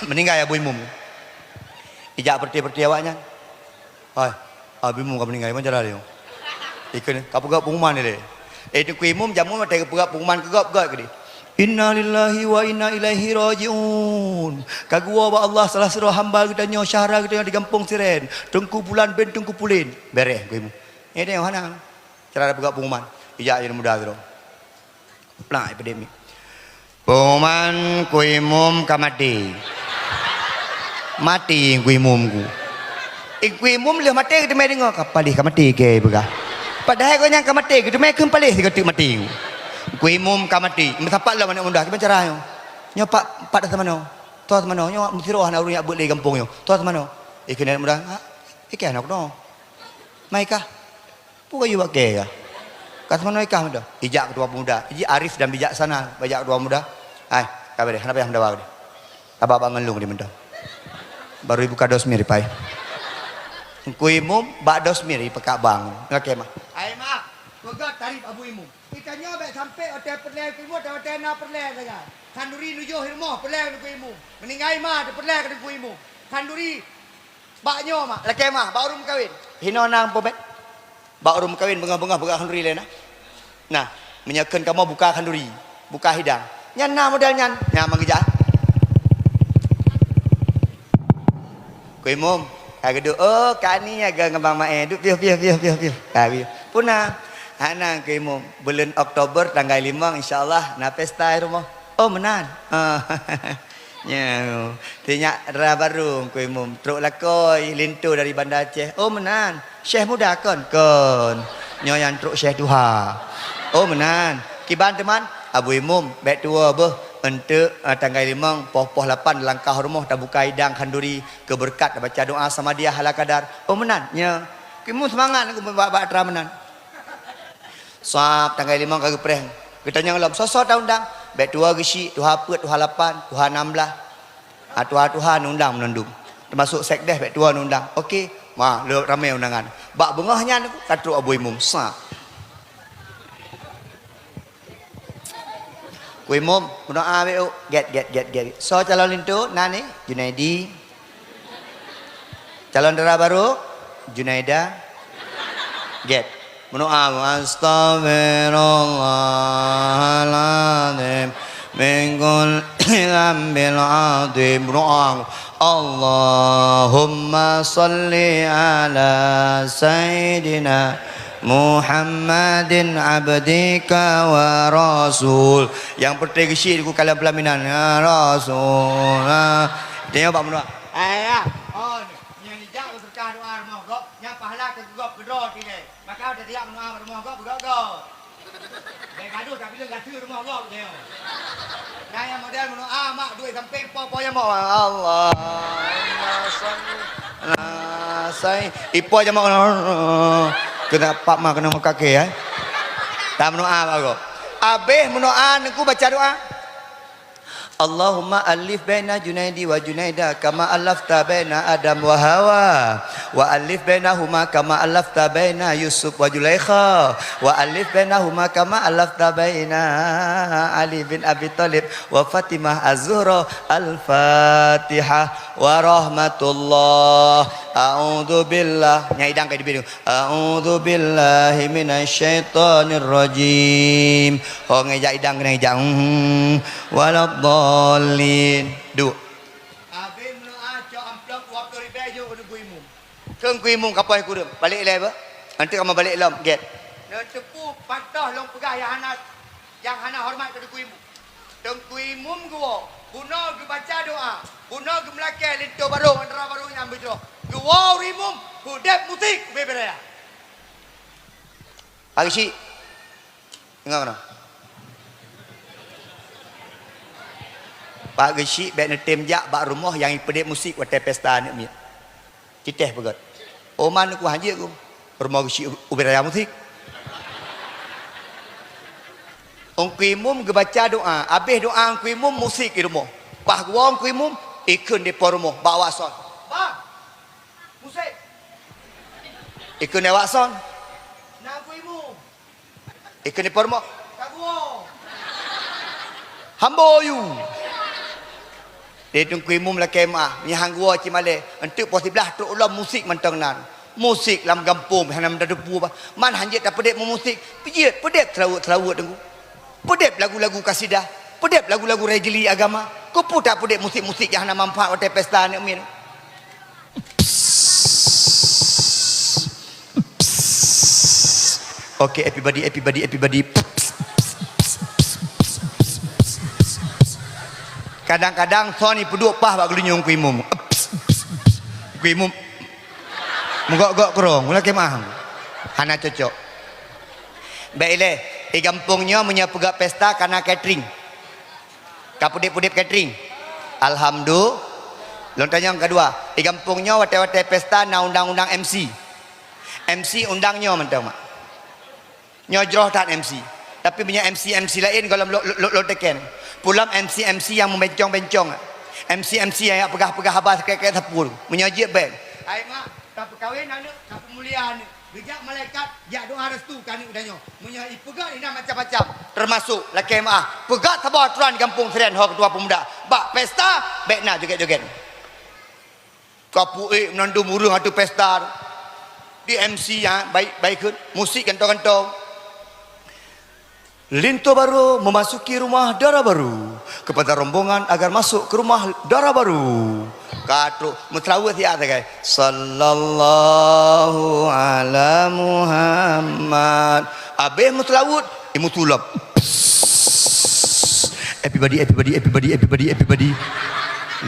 Meuninggai Abu Imum. Ijak peureté-peureté awaknyan. Hai, Abu Imum ka meuninggai, ban jalan lé nyoe. Ikeu ni, ka peugah pengumuman ni lé. Eh, Teungku Imum jameun watée geupeugah pengumuman keu gob, gob keudeh. Innalillahi wa inna ilaihi raji'un. Ka geuwoe bak Allah salah sidroe hamba geutanyoe, syedara geutanyoe di gampông Siren. Teungku Pulan bin Teungku Pulin. Beres, Teungku Imum. Nyoe deh, hana. Cara peugah pengumuman. Ijak jadi muda sidroe. Plak, ipeudeh miet. Pengumuman, Teungku Imum ka maté. Maté Teungku Imum ku. Eh, Teungku Imum lheueh maté geuteumé deungoe, ka paléh ka maté kée peugah. Padahai gobnyan ka maté, geuteumé kheun paléh sigoe teuk maté ku. Ku imum ka maté, meusapat lom aneuk muda, kiban cara nyoe? Nyoe pat, pat Seumanoe. Soe Seumanoe? Nyoe meusidroe hana ureueng jak beuet lé gampông nyoe. Soe Seumanoe? Ikheun aneuk muda, "Ha, ikheun aneuk keunoe." "Mai kah?" "Peue kayue bak kèe kah? Ka Seumanoe kah meudoh?" Ijak keu tuha peumuda. Iji arif dan bijaksana, bak jak keu tuha peumuda. "Hai, ka beureh, hana payah meudawa keudeh. Abak bak ngon lôn di mantong." Barô ibuka dosmir ipai. Teungku Imum bak dosmir ipeuka bang. Lakèe mah. "Hai mak, peugah tarif Abu Imum. Geutanyoe bèk sampé watèe peureulèe Teungku Imum, watèe na peureulèe sagai. Khanduri nujoh i rumoh peureulèe Teungku Imum. Meuninggai ma teupeureulee keu Teungku Imum. Khanduri bak nyoe mak, lakèe mah, bak ureueng meukawen." "Hinoe na peue bèk?" "Bak ureueng meukawen beungoh-beungoh peugah khanduri lé na." Nah, meunyoe kheun kamoe buka khanduri, buka hidang. Nyan na model nyan, nyan meugeujak. Ku Imum, ka geuduek, "Oh, kani ya ngon Bang Mae. Duek piôh, piôh, piôh, piôh, piôh." Ka geuduek. "Peue na?" "Hana, Ku Imum. Buleuen Oktober tanggai limong, insya Allah, na pesta i rumoh." "Oh, meunan." "Oh." Nyoe, sinyak dara barô Teungku Imum, trok lakoe linto dari Banda Aceh. "Oh, meunan. Syekh muda kon?" "Kon. Nyoe nyang trok syekh tuha." "Oh, meunan. Kiban teuman?" "Abu Imum, bèk tuwoe beuh. Eunteuk, eh, tanggai limong, poh-poh lapan langkah rumoh tabuka idang khanduri, keu beureukat tabaca doa Samadiah ala kadar." "Oh, meunan." Nyoe, Teungku Imum seumangat Teungku bak, bak atra meunan. Sab tanggai limong ka geupreh. Geutanyong lom, "Soe-soe taundang?" "Bèk tuwoe geuchik, tuha peuet, tuha lapan, tuha nam blah." "Ah, tuha-tuha neuundang meunandum. Teumasok sekdes bèk tuwoe neuundang." "Oke." Wah, lheueh ramè undangan. Bak beungoh nyan ka trok Abu Imum. Sa. "Ku Imum, meudoa bèk, uk." "Gèt, gèt, gèt, gèt." "Soe calon linto?" "Na nyoe, Junaidi." "Calon dara barô?" "Junaida." "Gèt." Meudoa, "Astaghfirullahalazim min kulli dzambil adzim." Meudoa, "Allahumma shalli ala sayyidina Muhammadin abdika wa rasul." Nyang peureulèe geuchik Teungku kalon peulaminan, "Ya Rasul." Tengok bak meudoa. Ayah, oh, nyang nijak beuseudeukah doa rumoh gob, nyang pahala keu gob keudroe tinggai. Maka teudiak meudoa bak rumoh gob, beugöt-göt. Bèk gadoh tapi lôn gaseue rumoh gob nyoe. Nah, nyang model meudoa mak duek sampéng po-po nyang mok. Allahumma shalli ala sayyid. Ipo nyang mok. Keuneuk pap ma keuneuk meukaké, eh. Tameudoa bak gob. Abéh meudoa Teungku baca doa. Allahumma allif baina Junaidi wa Junaida kama allafta baina Adam wa Hawa, wa allif bainahuma kama allafta baina Yusuf wa Zulaikha, wa allif bainahuma kama allafta baina Ali bin Abi Thalib wa Fatimah Az-Zuhra. Al-Fatihah wa rahmatullah. A'udzubillah. Nyang idang ka dibiru. A'udzubillahi minasyaitonirrajim. Ho ngeujak idang keuneuk ijak. Hmm. Waladdallin. Duek. Abéh meudoa cok amplop dua ploh ribèe jok keu Teungku Imum. Keu Teungku Imum ka poh kureueng. Balek ilèe beuh. Eunteuk kamoe balek lom, gèt. Neuteupeue pantoh lôn peugah nyang hana, nyang hana horeumat keu Teungku Imum. Teungku Imum geuwoe, bunoe geubaca doa, bunoe geumeulakèe linto barô ngon dara barô nyang beujroh. Geuwoe ureueng Imum, peudép musik ubé-bé raya. Pak Geuchik. Deungö keunoe. Pak Geuchik bèk neutem jak bak rumoh nyang ipeudép musik watèe pesta aneuk miet. Citèh peugöt. Oman ku hanjeuet ku. Rumoh Geuchik u-, ubé raya musik. Teungku Imum geubaca doa, abéh doa Teungku Imum musik i rumoh. Paih geuwoe Teungku Imum, ikheun di po rumoh bak awak son. Bang, musik. Ikheun di awak son. Na Teungku Imum. Ikheun di po rumoh. Ka geuwoe. Hambo yu. Di Teungku Imum lakèe meuah, nyan han geuwoe cit malèe, eunteuk poh siblaih trok lom musik mantong nan. Musik lam gampông hana meutateupeue bah. Man hanjeuet tapeudép meumusik, peujeuet, peudép seulaweuet-seulaweuet Teungku. Peudép lagu-lagu kasidah, peudép lagu-lagu rejeli agama. Keupeue tapeudép musik-musik nyang hana manfaat watèe pesta aneuk miet. Oke, everybody, everybody, everybody. Kadang-kadang son ipeuduek paih bak geulinyueng Teungku Imum. Teungku Imum meugok-gok keudroe, mula keumah. Hana cocok. Bèk ilèe. Di gampông nyoe meunyoe peugah pesta ka na catering. Ka peudieb-peudieb catering. Alhamdulillah. Lôn tanyong keudua, di gampông nyoe watée-watée pesta na undang-undang M C. M C undang nyoe mantong, mak. Nyoe jroh that M C. Tapi meunyoe M C-M C laén gohlom lôn, lôn, lôn teken. Peulom M C-M C nyang meubencong-bencong. M C-M C nyang peugah-peugah haba sakét-sakét sapeue. Meunyoe jeuet bèk. Hai mak, ka peukawen aneuk, ka peumulia aneuk. Geujak malaikat, jak doa restu keu aneuk geutanyoe. Meunyoe ipeugah inan macam-macam, teumasok lakée meu'ah. Peugah saboh aturan gampông Seren ho keutua peumuda. Bak pesta, bèk na jogét-jogét. Ka peuék meunandum ureuëng ateueh pesta. Di M C, ha, baik, baik kheun. Musik gantoe-gantoe. Linto baru memasuki rumah dara baru. Kepada rombongan agar masuk ke rumah dara baru. Ka trok meuseulaweuet siat sagai. Sallallahu ala Muhammad. Abéh meuseulaweuet, imeutulop. Everybody, everybody, everybody, everybody, everybody.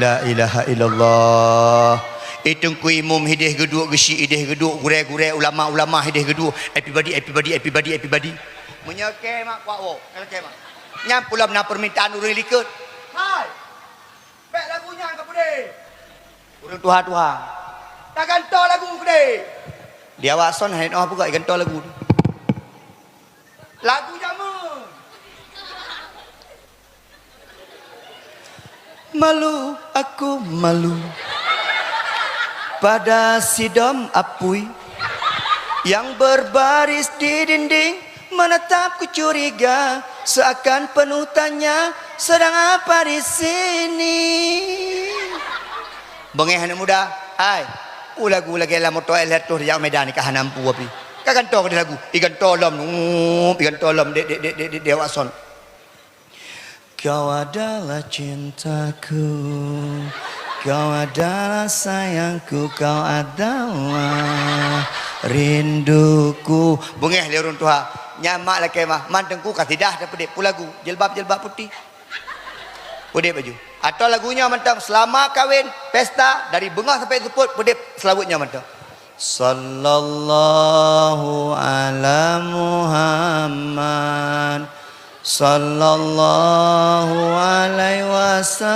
La ilaha illallah. Eh, teungku imum hideh geuduek, geusyik hideh geuduek, gurée-gurée, ulama-ulama hideh geuduek. Everybody, everybody, everybody, everybody. Meunyoe kée mak kuat woe, kalau kée mak. Nyan peulom na permintaan ureuëng likot. Hai. Bèk lagu nyan ka peude. Ureuëng tuha-tuha. Tagantoe lagu peude. Di awak son hai noh peugah gantoe lagu. Lagu jameun. Malu, aku malu pada sidom apui yang berbaris di dinding, menatapku curiga seakan penuh tanya, sedang apa di sini? Beungéh aneuk muda, hai, u lagu lagée lam moto L seratus jak Medan ka hana mampu api. Ka gantoe keu lagu, igantoe lom, igantoe lom, igantoe lom, dek, dek, dek, dek, dek, dek awak son. Kau adalah cintaku, kau adalah sayangku, kau adalah rinduku. Beungéh lé ureuëng tuha, nyan mak lakée mah, mantong ku kasidah tapeudieb peue lagu, jilbab-jilbab putéh. Peudieb baju. Atau lagu nyoe mantong, selama kawin, pesta, dari beungoh sampai seupôt, peudieb seulaweuet nyoe mantong. Sallallahu ala Muhammad. Sallallahu alaihi wasallam.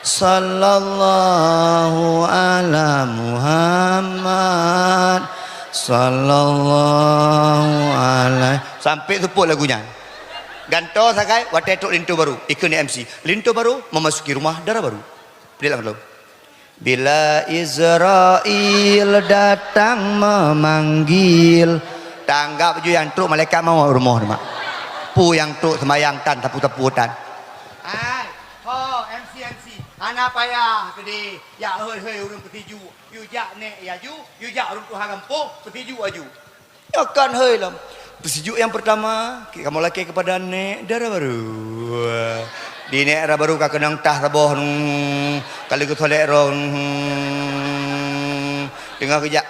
Sallallahu ala Muhammad. Sallallahu alaihi. Sampai seupôt lagu nyan. Gantoe sagai, watée trok linto baru. Ikheun di M C. Linto baru memasuki rumah dara baru. Peudieb lam lom. Bila Israel datang memanggil. Tanggap ju nyang trok malaikat maut rumoh nyoe, mak. Peue nyang trok seumayang tan, sapu-sapu tan. Hai, ho, M C, M C. Hana payah keudeh. Jak hôi-hôi ureuëng peusijuek. Yue jak nék laju, yue jak ureuëng tuha gampông, peusijuek laju. Nyoe kan hôi lom. Peusijuek nyang peurtama, kamoe lakée keupada nék dara baru. Di nék dara baru ka keunong tah saboh, nung, ka lheueh geusolek roh, nung, teungoh geujak.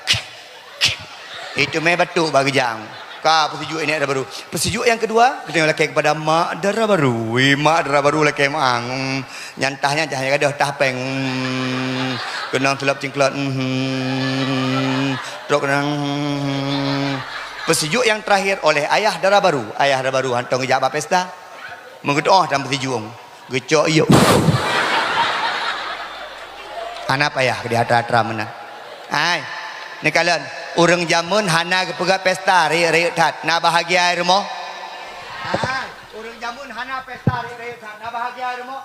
Itu mé batuk bak geujak. Ka peusijuek nék dara baru. Peusijuek nyang keudua, geutanyoe lakée keupada mak dara baru. Wih, mak dara baru lakée mak. Nyan tah nyan, tah nyan gadôh, tah péng. Hmm. Keunong teulop cingklot. Hmm. Trok keunong. Hmm. Peusijuek nyang teurakhir oleh ayah dara baru. Ayah dara baru hantom geujak bak pesta. Meugeudoh dan peusijuek. Geucok iyok. Hana payah di atra-atra meunan. Hai. Neukalon, ureuëng jameun hana geupeugah pesta rayeuk-rayeuk that. Na bahagia rumoh? Hai. Ureuëng jameun hana pesta rayeuk-rayeuk that, na bahagia rumoh.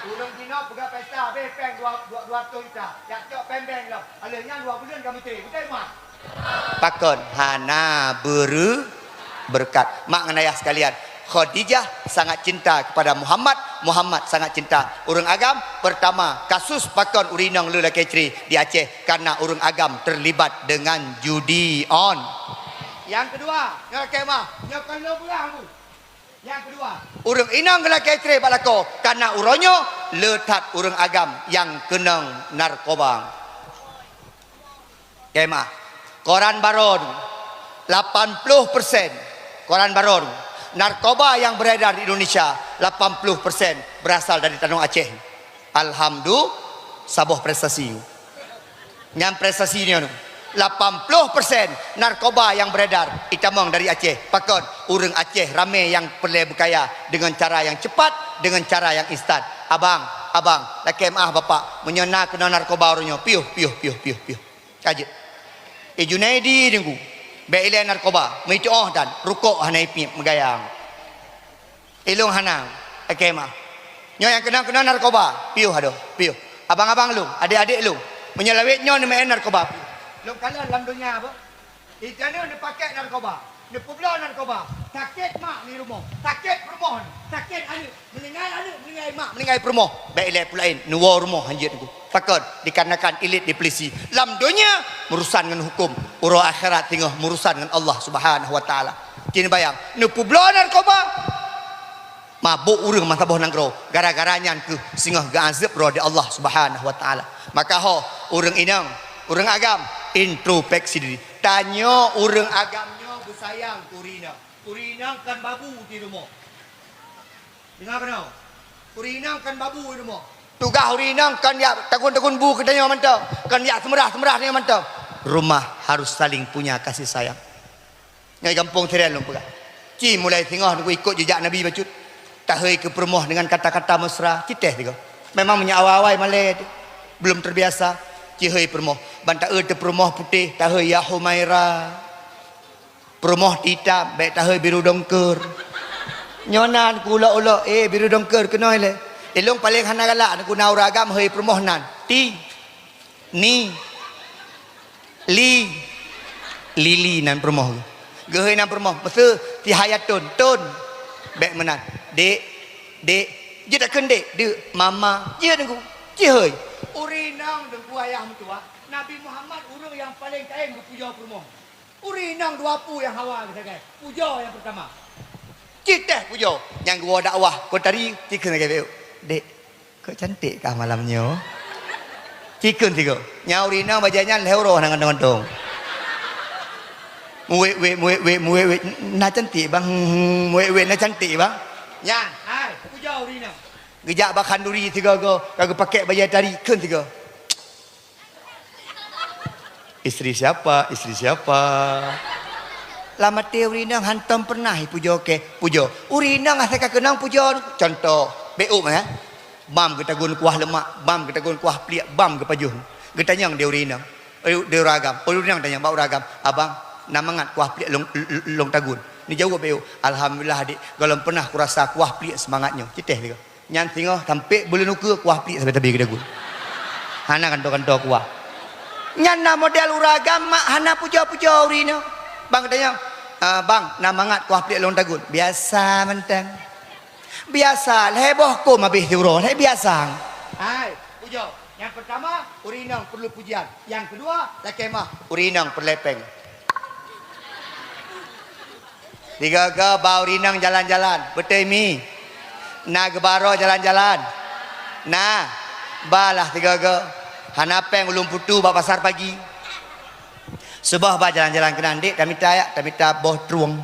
Ureuëng jinoe peugah pesta habéh péng dua, dua, dua ratus juta. Jak cok péng bank lom. Aleuh nyan dua buleuen ka meuté. Beutôi, Mak? Pakon hana beureu-, beureukat. Mak ngon ayah sekalian, Khadijah sangat cinta kepada Muhammad, Muhammad sangat cinta ureuëng agam. Pertama, kasus pakon ureuëng inong le lakée cre di Aceh karena ureuëng agam terlibat dengan judi on. Nyang keudua, nyoe lakée mah, nyoe kon lôn peugah, Bu. Nyang keudua, ureuëng inong geulakée cre bak lakoe, karena uroe nyoe le that ureuëng agam nyang keunong narkoba. Kemah, koran baron, lapan puluh persen koran baron, narkoba yang beredar di Indonesia, lapan puluh persen berasal dari tanoh Aceh. Alhamdulillah, saboh prestasi. Nyan prestasi nyoe. Lapan ploh persen narkoba nyang beredar itamong dari Aceh. Pakon? Ureuëng Aceh ramé nyang peureulée beukaya deungon cara nyang cepat, deungon cara nyang instan. Abang, abang, lakée meuáh bapak, meunyoe na keunoe narkoba uroe nyoe, piôh, piôh, piôh, piôh, piôh. Ka jeuet. Eh, Junaidi deungoe, bék ilée narkoba, meuitu'oh dan rukok hana ipiep meugaya. Ilong hana, lakée meuáh. Nyoe nyang keunong-keunong narkoba, piôh adoh, piôh. Abang-abang lôn, adék-adék lôn, meunyoe lawét nyoe neumeu'en narkoba, piôh. Lôn kalon lam donya apa? Ijana neupakée narkoba, neupeubloe narkoba, sakét mak di rumoh, sakét peurumoh, sakét aneuëk, meuninggai aneuëk, meuninggai mak, meuninggai peurumoh. Bék ilée peulaén, neuwoe rumoh hanjeuet nyoe. Pakon? Dikarenakan ilit di polisi. Lam donya meurusan ngon huköm, uroe akhirat singoh meurusan ngon Allah Subhanahu wa Taala. Cit neubayang, neupeubloe narkoba, mabök ureuëng meusaboh nanggroe, gara-gara nyan keuh singoh geuazeueb droe di Allah Subhanahu wa Taala. Maka ho, ureuëng inong, ureuëng agam, introspeksi diri. Tanyoe ureuëng agam nyoe beusayang keu ureuëng inong. Ureuëng inong kon babu di rumoh. Deungoe keunoe. Ureuëng inong kon babu di rumoh. Tugaih ureuëng inong kon jak tagun-tagun bu keu tanyoe mantong, kon jak seumeurah-seumeurah tanyoe mantong. Rumah harus saling punya kasih sayang. Nyoe gampông Sirén lôn peugah. Ci mulai singoh nyoe ikot jeujak Nabi bacut. Tahôi keu peurumoh deungon kata-kata mesra, ci teh tiga. Memang meunyoe awai-awai malée teuh, belum terbiasa, ci hôi peurumoh. Ban taeu teu peurumoh putéh, tahôi ya Humaira. Peurumoh itam, bék tahôi biru dongkeur. Nyoe nan ku ulok-ulok, eh, biru dongkeur keunoe lé. Ilong paléng hana galak, ku na ureuëng agam hôi peurumoh nan. Ti. Ni. Li. Lili nan peurumoh. Geuhôi nan peurumoh. Meuseu si Hayatun. Tun. Bék meunan. Dek. Dek. Jeuet takheun dek. Deuk. Mama. Jeuet nunggu. Cihôi. Ureuëng inong deungku ayah meutuah. Nabi Muhammad ureuëng nyang paléng kayém geupujoe peurumoh. Ureuëng inong dua pu nyang hawa geusagai. Pujoe nyang peurtama. Cit teh pujoe. Nyang geuwoe dakwah. Kotari. Cikheun sagai bék. Dek. Kok cantik kah malam nyoe? Cikheun sigoe. Nyan ureuëng inong bajée nyan lhée uroe hana gantong-gantong. Muwék-wék, muwék-wék, muwék-wék. Na cantik, Bang. Hmm, hmm, muwék-wék, na cantik, Bang. Nyan, hai, pujoe ureuëng inong. Geujak bak khanduri sigoe-goe, ka geupakée bajée tari, kheun sigoe. Istri siapa? Istri siapa? Lam até ureuëng inong hantom pernah ipujoe keu pujoe. Ureuëng inong asai ka keunong pujoe. Contoh, bék ôk, eh. Bam geutagun kuah leumak, bam geutagun kuah pliek, bam geupajoh. Geutanyong di ureuëng inong. Eh, di ureuëng agam. Ureuëng inong tanyong bak ureuëng agam, "Abang, na mangat kuah pliek lôn, lôn, lôn tagun?" Neujaweueb bék ôk, "Alhamdulillah, Dek, gohlom pernah kurasa kuah pliek seumangat nyoe." Cit teh sigoe. Nyan singoh sampoe buleuen ukeue kuah pliek sabe-sabe geudagun. Hana kantô-kantô kuah. Nyan na model ureuëng agam mak hana pujoe-pujoe ureuëng inong. Bang geutanyong, "Ah, bang, na mangat kuah pliek lôn tagun?" "Biasa mantong." Biasa, lhée boh kôm habéh siuroe, lhée biasa. Hai, pujoe. Nyang peurtama, ureuëng inong peurlu pujian. Nyang keudua, lakée meuáh, ureuëng inong peureulée péng. Sigoe-goe ba ureuëng inong jalan-jalan, beutôi mi? Na geuba droe jalan-jalan? Na. Balah sigoe-goe. Hana péng ulôn putu bak pasar pagi. Suboh ba jalan-jalan keunan, "Dek, tamita yak, tamita boh trueng.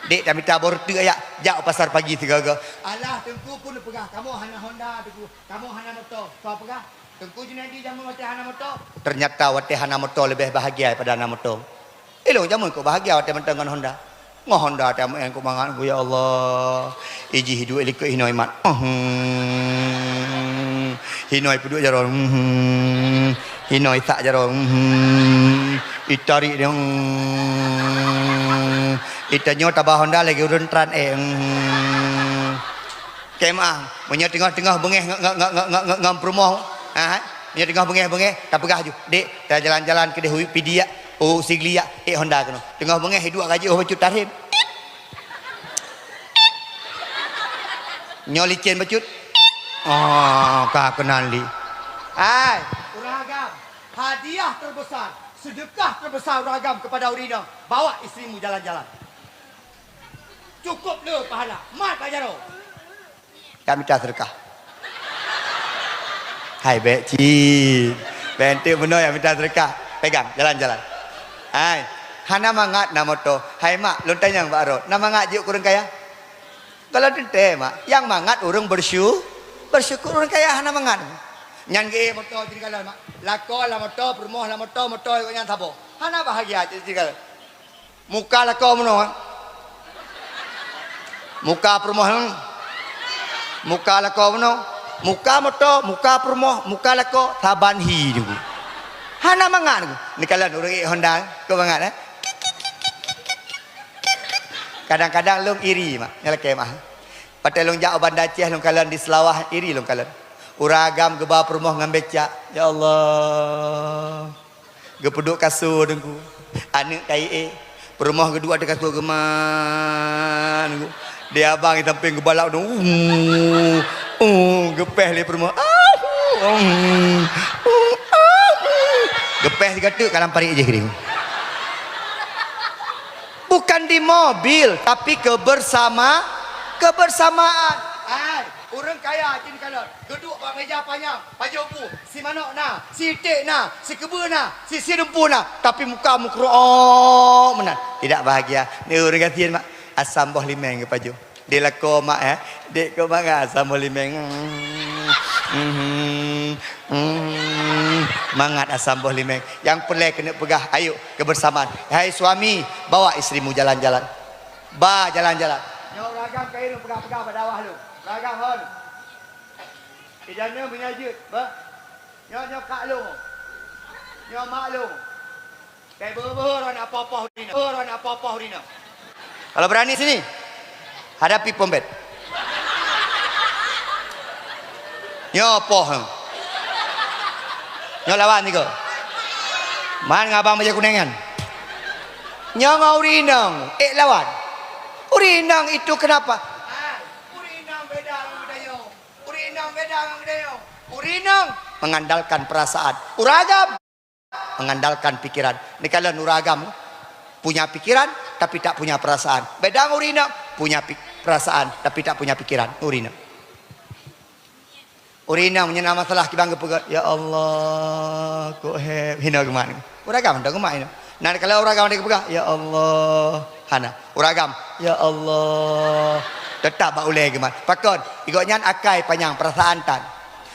Dek, tamita boh reuteuek yak, jak u pasar pagi sigoe-goe." Alah, Teungku pun peugah, "Kamoe hana Honda, Teungku. Kamoe hana moto." Soe peugah? Teungku Junaidi jameun watée hana moto. Ternyata watée hana moto leubeh bahagia daripada na moto. Ilong jameun kok bahagia watée mantong ngon Honda. Ngon Honda teuh ameuen kok mangat ku, ya Allah. Ijih iduek likot hinoe mat. Uhmm. Hinoe peuduek jaroe. Uhmm. Hinoe sak jaroe. Uhmm. Itarik dia. Uhmm. Itanyoe taba Honda lagée ureuëng tran, eh. Uhmm. Kemah, meunyoe teungoh-teungoh beungéh ngon, ngon, ngon, ngon, ngon, ngon peurumoh, ha, meunyoe teungoh beungéh-beungéh, tapeugah ju, "Dek, tajalan-jalan keudeh u Pidie yak, u Sigli yak, ék Honda keunoe." Teungoh beungéh, iduek gaji, oh, bacut tarhem. Nyoe licén bacut. Oh, ka keunan li. Hai, ureuëng agam, hadiah terbesar, sedekah terbesar ureuëng agam kepada ureuëng inong, bawa istrimu jalan-jalan. Cukup le pahala. Mat bak jaroe. Jak mita seudeukah. Hai, bék cit. Bék enteuk bunoe jak mita seudeukah. Pegang, jalan-jalan. Hai, hana mangat na moto. Hai mak, lôn tanyong bak droe, na mangat jeuet keu ureuëng kaya? Gohlom teuntée, mak. Nyang mangat ureuëng bersyu-, bersyukur, ureuëng kaya hana mangat. Nyan geuék moto jih kalon, mak. Lakoe lam moto, peurumoh lam moto, moto gobnyan saboh. Hana bahagia jih kalon. Muka lakoe meunoe, eh. Muka peurumoh, hmm. Muka lakoe meunoe. Muka moto, muka peurumoh, muka lakoe, saban hi nyoe. Hana mangat nyoe. Neukalon ureueng ék Honda, eh. Keu mangat, eh. Kadang-kadang lôn iri, mak. Nyan lakée meu'ah. Watée lôn jak u Banda Aceh, lôn kalon di Seulawah, iri lôn kalon. Ureueng agam geuba peurumoh ngon becak. Ya Allah. Geupeuduek kasô teungku. Aneuk kayée. Peurumoh geuduek ateueh kasô geuman teungku. Di abang di sampéng geubalak dong. Uh, uh, geupéh lé peurumoh. Ah, uh, uh, uh, ah, uh. Geupéh sigoe teuk ka lam parit jih geuring. Bukan di mobil, tapi kebersama, kebersamaan. Hai, ureueng kaya jih neukalon. Geuduek bak meja panyang, pajoh bu, si manok na, si iték na, si keubeue na, si, si dumpeue na, tapi muka meukeurok meunan. Tidak bahagia. Ni ureueng gasien mak, asam boh limeng geupajoh. Di lakoe mak, eh. Dek keu mangat asam boh limeng. Hmm, hmm, hmm. Mangat asam boh limeng. Nyang peureulée keuneuk peugah, ayo, kebersamaan. Hai suami, bawa istrimu jalan-jalan. Ba jalan-jalan. Nyoe ureueng agam kayée lôn peugah-peugah bak dakwah lôn. Ureueng agam hon. Ija nyoe meunyoe jeuet, bah. Nyoe, nyoe kak lôn. Nyoe mak lôn. Kai beuhe-beuhe droeneuh apoh-apoh ureueng inong. Beuhe droeneuh apoh-apoh ureueng inong. Kalau berani sini, hadapi pom pet. Nyoe poh nyoe. Nyoe lawan sigoe. Man ngon abang bajée kunéng nyan. Nyoe ngon ureueng inong, ék lawan. Ureueng inong itu kenapa? Hai, ureueng inong beda ngon geutanyoe. Ureueng inong beda ngon geutanyoe. Ureueng inong mengandalkan perasaan. Ureueng agam mengandalkan pikiran. Neukalon ureueng agam, punya pikiran tapi tak punya perasaan. Beda ngon ureueng inong, punya pik-, perasaan tapi tak punya pikiran. Ureueng inong. Ureueng inong meunyoe na masalah kiban geupeugah, "Ya Allah, kok heb," hino geumat. Ureueng agam hana geumat hino. Nah, kalau ureueng agam ada geupeugah, "Ya Allah," hana. Ureueng agam, "Ya Allah," tetap bak ulée geumat. Pakon? Gobnyan akai panyang, perasaan tan.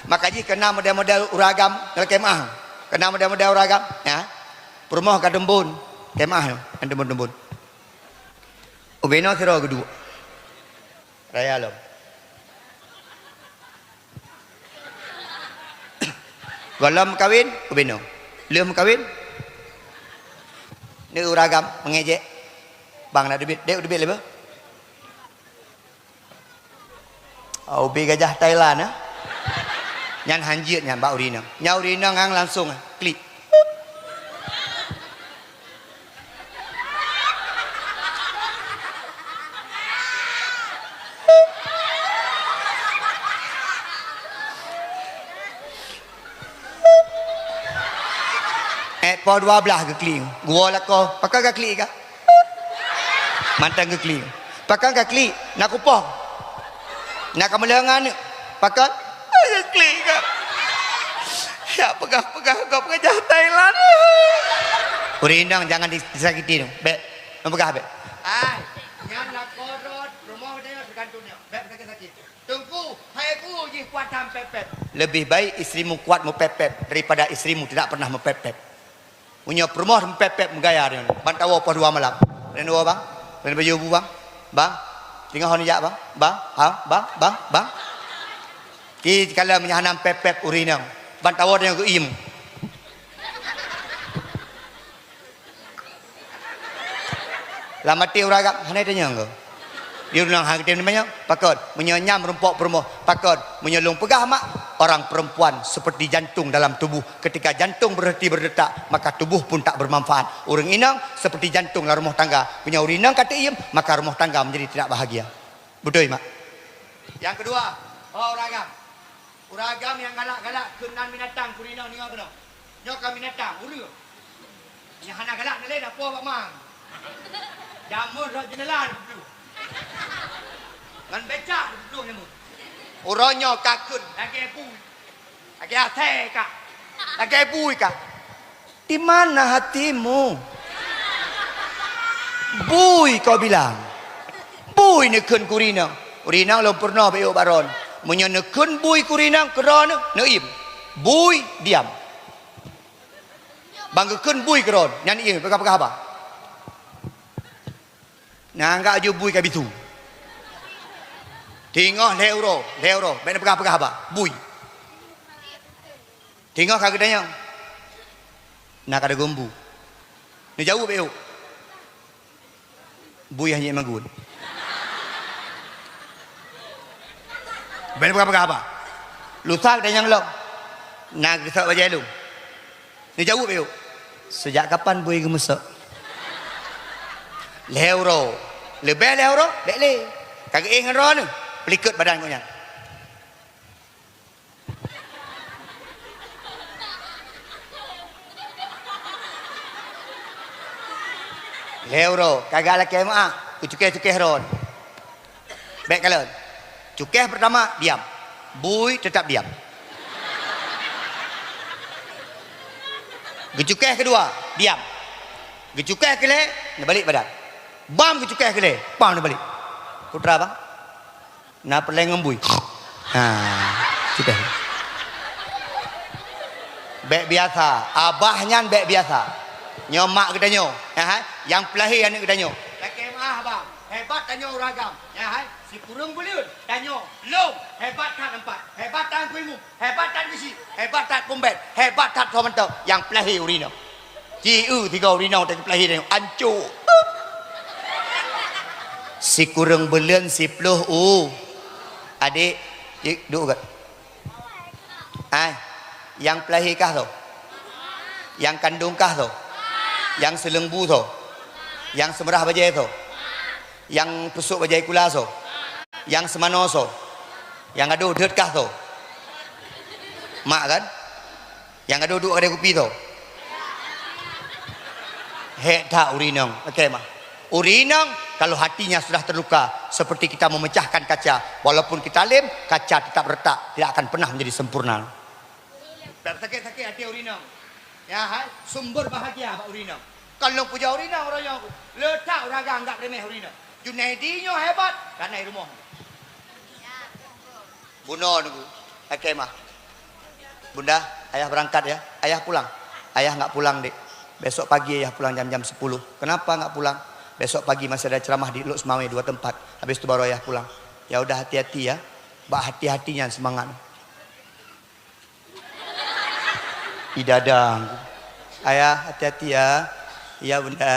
Maka jih keu na model-model ureueng agam, ngon lakée meu'ah. Keu na model-model ureueng agam, ya. Peurumoh ka teumbon, keu meu'ah, nyan teumbon-teumbon. Ubé noe sidroe geuduek. Raya lom. Gohlom meukawen, ubé noe. Lheueh meukawen, neu ureueng agam meungejek. Bang na teubiet, dek teubiet lé beuh. Oh, ubé gajah Thailand, eh? Nyan hanjeuet nyan bak ureueng inong. Nyan ureueng inong nyang langsung, eh, klik. Eh, poh dua blaih geuklik. Geuwoe lakoe, pakon ka klik ka? Mantong geuklik. Pakon ka klik? Na kupoh. Na ka meuleueng aneuk. Pakon? Geuklik ka. Ya peugah-peugah gob gajah Thailand. Ureueng inong jangan disakiti tu. Bèk. Neupeugah bèk. Ai, nyan lakoe droe, rumoh geutanyoe teugantung nyoe. Bèk sakét-sakét. Teungku, hai ku jih kuat that meupép-pép. Lebih baik istrimu kuat meupép-pép daripada istrimu tidak pernah meupép-pép. Meunyoe peurumoh meupép-pép meugaya nyoe, ban tawoe poh dua malam. Laén woe bang, laén baju bu bang, bang, singoh nijak bang, bang, ha, bang, bang, bang. Ki kala meunyoe hana meupép-pép ureueng inong, ban tawoe tanyoe geuiem. Lam até ureueng agam hana tanyong keu. Di ureueng hana tanyong, pakon? Meunyoe nyam rumpok peurumoh, pakon? Meunyoe lôn peugah mak, orang perempuan seperti jantung dalam tubuh. Ketika jantung berhenti berdetak, maka tubuh pun tak bermanfaat. Ureueng inong seperti jantung dalam rumah tangga. Meunyoe ureueng inong ka teuiem, maka rumah tangga menjadi tidak bahagia. Beutôi mak? Nyang keudua, oh ureueng agam. Ureueng agam nyang galak-galak keu nan binatang keu ureueng inong, deungoe keunoe. Nyoe ka binatang, ureueng. Nyang hana galak na lé na po bak mang. Jameun rot jeunela na peupluh. Ngon becak na peupluh jameun. Uroe nyoe ka kheun lagèe bui. Lagèe asèe ka. Lagèe bui ka. Di mana hatimu? Bui kau bilang. Bui neukheun keu ureueng inong. Ureueng inong lôn peurunoe bak yôh baron. Meunyoe neukheun bui keu ureueng inong, keu droeneuh, neuiem. Bui, diam. Ban geukheun bui keudroe, nyan ie, peugah-peugah haba. Nyan anggap aju bui ka bisu. Teungoh lhèe uroe, lhèe uroe, bèk neupeugah-peugah haba. Bui. Teungoh ka geutanyong, na ka dagom bu. Neujaweueb bèk ôk. Bui hana magun. Bèk neupeugah-peugah haba. Lusa geutanyong lom, na geusok bajèe lôn. Neujaweueb bèk ôk. Seujak kapan bui geumeusok? Lhèe uroe. Leubeh lhèe uroe, bèk lé. Ka geuéh ngon droeneuh, peulikot badan gobnyan. Lhèe uroe, ka geulakèe meu'ah, geucukèh-cukèh droeneuh. Bèk kalon. Cukèh peurtama, diam. Bui teutap diam. Geucukèh keudua, diam. Geucukèh keulhèe, neubalek badan. Bam geucukèh keulhèe, bam neubalek. Putra bang. Na peureulèe ngon bui. Ha, sudah. Bèk biasa, abah nyan bèk biasa. Nyoe mak geutanyoe, nyan hai, nyang peulahé aneuk geutanyoe. Lakèe meu'ah bang, hebat tanyoe ureueng agam, nyan hai, sikureueng buleuen tanyoe lom, hebat that teumpat, hebat that keu imeum, hebat that keu chik, hebat that peumbèt, hebat that soe mantong nyang peulahé ureueng inong. Ci eu tiga ureueng inong teupeulahé nyoe, ancô. Sikureueng buleuen siploh u. Adék, ci, duek gèt. Ai, nyang peulahé kah soe? Nyang kandông kah soe? Nyang seuleumbu soe? Nyang seumeurah bajèe soe? Nyang peusok bajèe kula soe? Nyang seumanoe soe? Nyang gadôh deuet kah soe? Mak kan? Nyang gadôh duek kadai kupi soe? Hék that ureueng inong. Oke, mah. Ureueng inong, kalau hatinya sudah terluka, seperti kita memecahkan kaca, walaupun kita lem, kaca tetap retak, tidak akan pernah menjadi sempurna. Tak sakit-sakit hati ureueng inong. Ya, hai, sumber bahagia bak ureueng inong. Kalau puja ureueng inong, ureueng inong, le that ureueng agam anggap remeh ureueng inong. Junaidi nyoe hebat, karena di rumoh. Bunoe nunggu. Oke, mah. Bunda, ayah berangkat ya. Ayah pulang. Ayah nggak pulang, Dek. Besok pagi ayah pulang jam-jam sepuluh. Kenapa nggak pulang? Besok pagi masih ada ceramah di Lhokseumawe dua tempat. Habis itu baru ayah pulang. Ya udah, hati-hati ya. Bak hati-hatinya semangat. Idadang. Ayah, hati-hati ya. Ya, Bunda.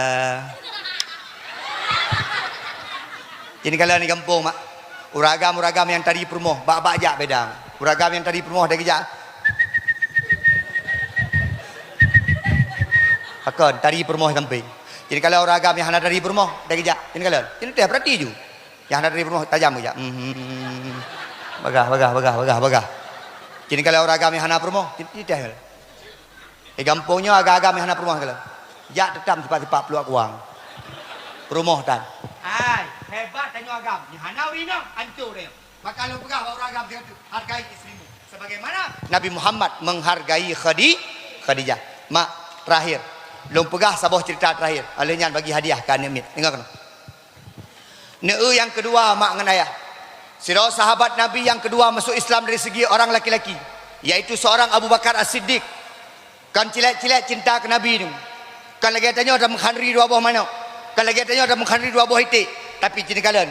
Ini kalian di kampung, Mak. Ureueng agam, ureueng agam nyang tari peurumoh, bak-bak jak beda. Ureueng agam nyang tari peurumoh, dah geujak. Pakon, tari peurumoh sampéng. Jadi kalau ureueng agam nyang hana tari peurumoh, dah geujak. Jadi kalau, jadi teh berarti ju. Nyang hana tari peurumoh tajam geujak. Hmm. Bagah, bagah, bagah, bagah, bagah. Jadi kalau ureueng agam nyang hana peurumoh, jadi teh. Di gampông nyoe agam-agam nyang hana peurumoh kalau. Jak teutam sipak-sipak pluek kuang. Peurumoh tan. Hai, hebat tanyoe agam. Nyang hana ureueng inong, ancô tanyoe. Maka lôn peugah bak ureueng agam sigoe teuk, hargai istrimu. Sebagaimana Nabi Muhammad menghargai Khadi-, Khadijah. Mak, terakhir. Lôn peugah saboh cerita terakhir. Oleh nyan bagi hadiah keu aneuk miet. Deungoe keunoe. Neu nyang keudua, mak ngon ayah. Sidroe sahabat Nabi nyang keudua masuk Islam dari segi orang laki-laki, yaitu seorang Abu Bakar As-Siddiq. Kon cilek-cilek cinta keu Nabi nyoe. Kon lagèe tanyoe tameukhandri dua boh manok. Kon lagèe tanyoe tameukhandri dua boh iték. Tapi ci neukalon,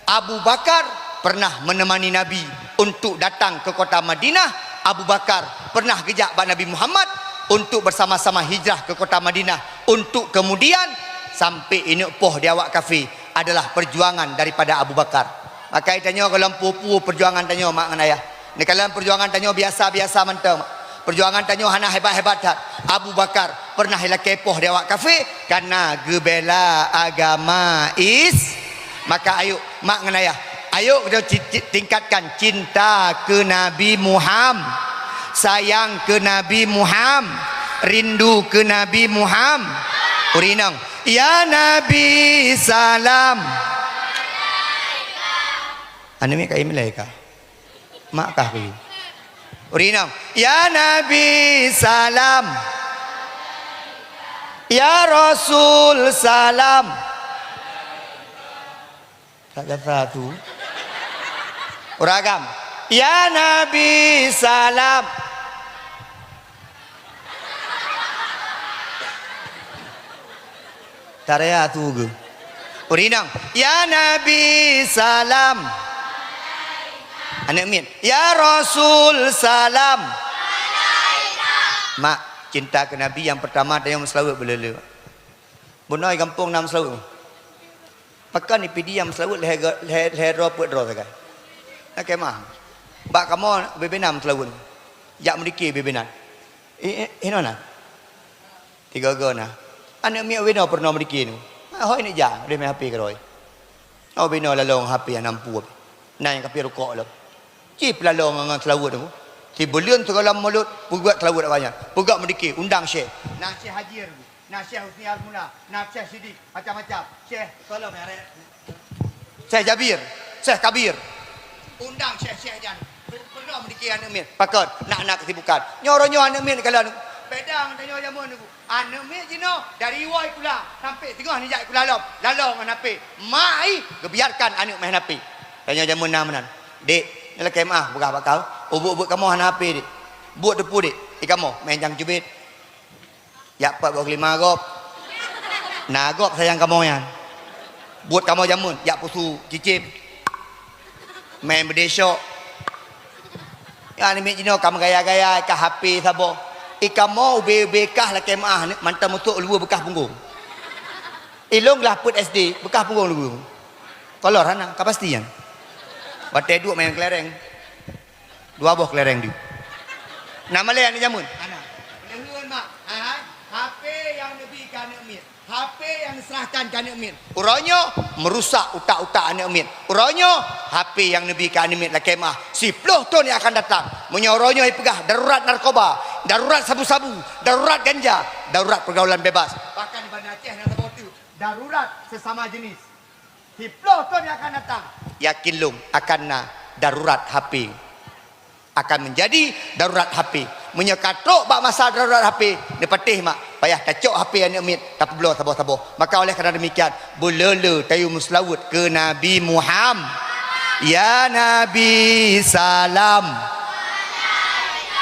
Abu Bakar pernah menemani Nabi untuk datang ke kota Madinah. Abu Bakar pernah geujak bak Nabi Muhammad untuk bersama-sama hijrah ke kota Madinah, untuk kemudian sampai ineuk poh di awak kafé adalah perjuangan daripada Abu Bakar. Maka tanyoe gohlom peue-peue perjuangan tanyoe, mak ngon ayah. Neukalon perjuangan tanyoe biasa-biasa mantong. Perjuangan tanyoe hana hebat-hebat that. Abu Bakar pernah ilakèe poh di awak kafé karena geubela agama Is-, maka ayo, mak ngon ayah, ayo kita ci-, ci-, tingkatkan cinta ke Nabi Muham-, sayang ke Nabi Muham-, rindu ke Nabi Muham-, ureueng inong, ya Nabi salam. Aneuk miet ka imlai ka. Mak kah keu. Ureueng inong, ya Nabi salam. Ya Rasul salam. Tak kata tu. Ureueng agam. Ya Nabi salam. Taraya tu ke? Ureueng inong, "Ya Nabi, salam." Aneuk miet, "Ya Rasul, salam." Mak, cinta keu Nabi nyang peurtama tanyoe meuseulaweuet beuleu-leu. Bunoe gampông na meuseulaweuet. Pakon di Pidie nyang meuseulaweuet lhèe go-, lhèe, lhèe droe peuet droe sagai. Lakèe meu'ah. Bak kamoe bubena meuseulaweuet. Jak meudike bubena. I, i, inoe na. Tiga-tiga na. Aneuk miet ubé na peurunoe meudike nyoe. Hôi neuk jak, udeh main H P keudroe. Oh, ubé na lalong H P hana mampu. Na nyang ka piep rukok lom. Cit lalong ngon seulaweuet nyoe. Sibuleuen sigohlom mulod, peugöt seulaweuet awaknyan. Peugöt meudike, undang syekh. Na Syekh Hajir, na Syekh Husni Al-Mula, na Syekh Sidik, macam-macam. Syekh, tolong ya, Rek. Syekh Jabir, Syekh Kabir. Undang syekh-syekh nyan. Peurunoe meudike aneuk miet. Pakon, na, na kesibukan. Nyoe uroe nyoe aneuk miet kalon. Beda ngon tanyoe jameun nyoe. Aneuk miet jinoe dari woe sikula sampai teungoh neujak sikula lom, lalong ngon H P. Mak ih geubiarkan aneuk main H P. Tanyoe jameun na meunan. Dek, nyoe lakèe meu'ah peugah bak kau. Ubeut-ubeut kamoe hana H P, Dek. Buet teupeu, Dek. Di kamoe main jang cubit. Jak pat boh keulima gob. Na gob sayang kamoe nyan. Buet kamoe jameun, jak pusu cicém. Main beudé syok. Nyan aneuk miet jinoe ka meugaya-gaya, ka H P saboh. I kamoe ubé-ubé kah lakèe meu'ah, mantong musok luweue beukah punggong. I lôn glah peuet S D, beukah punggong luweue. Kolor hana, ka pasti nyan. Watèe duek main kelereng. Dua boh kelereng di. Na malèe aneuk jameun? Hana. Leuheun mak, hai, hai. H P nyang neubi keu aneuk miet. H P nyang neuseurahkan keu aneuk miet. Uroe nyoe meurusak utak-utak aneuk miet. Uroe nyoe H P nyang neubi keu aneuk miet lakèe meu'ah. Siploh thon nyang akan datang. Meunyoe uroe nyoe ipeugah darurat narkoba, darurat sabu-sabu, darurat ganja, darurat pergaulan bebas. Bahkan di Banda Aceh na saboh teuk darurat sesama jenis. Siploh thon nyang akan datang, yakin lôn akan na darurat H P. Akan menjadi darurat H P. Meunyoe ka trok bak masa darurat H P, neupatéh mak, payah tacok H P aneuk miet, tapeubloe saboh-saboh. Maka oleh karena demikian, beuleu-leu tayue meuseulaweuet keu Nabi Muham-, Ya Nabi salam.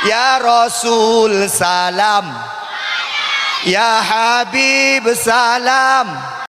Ya Rasul salam. Ya Habib salam.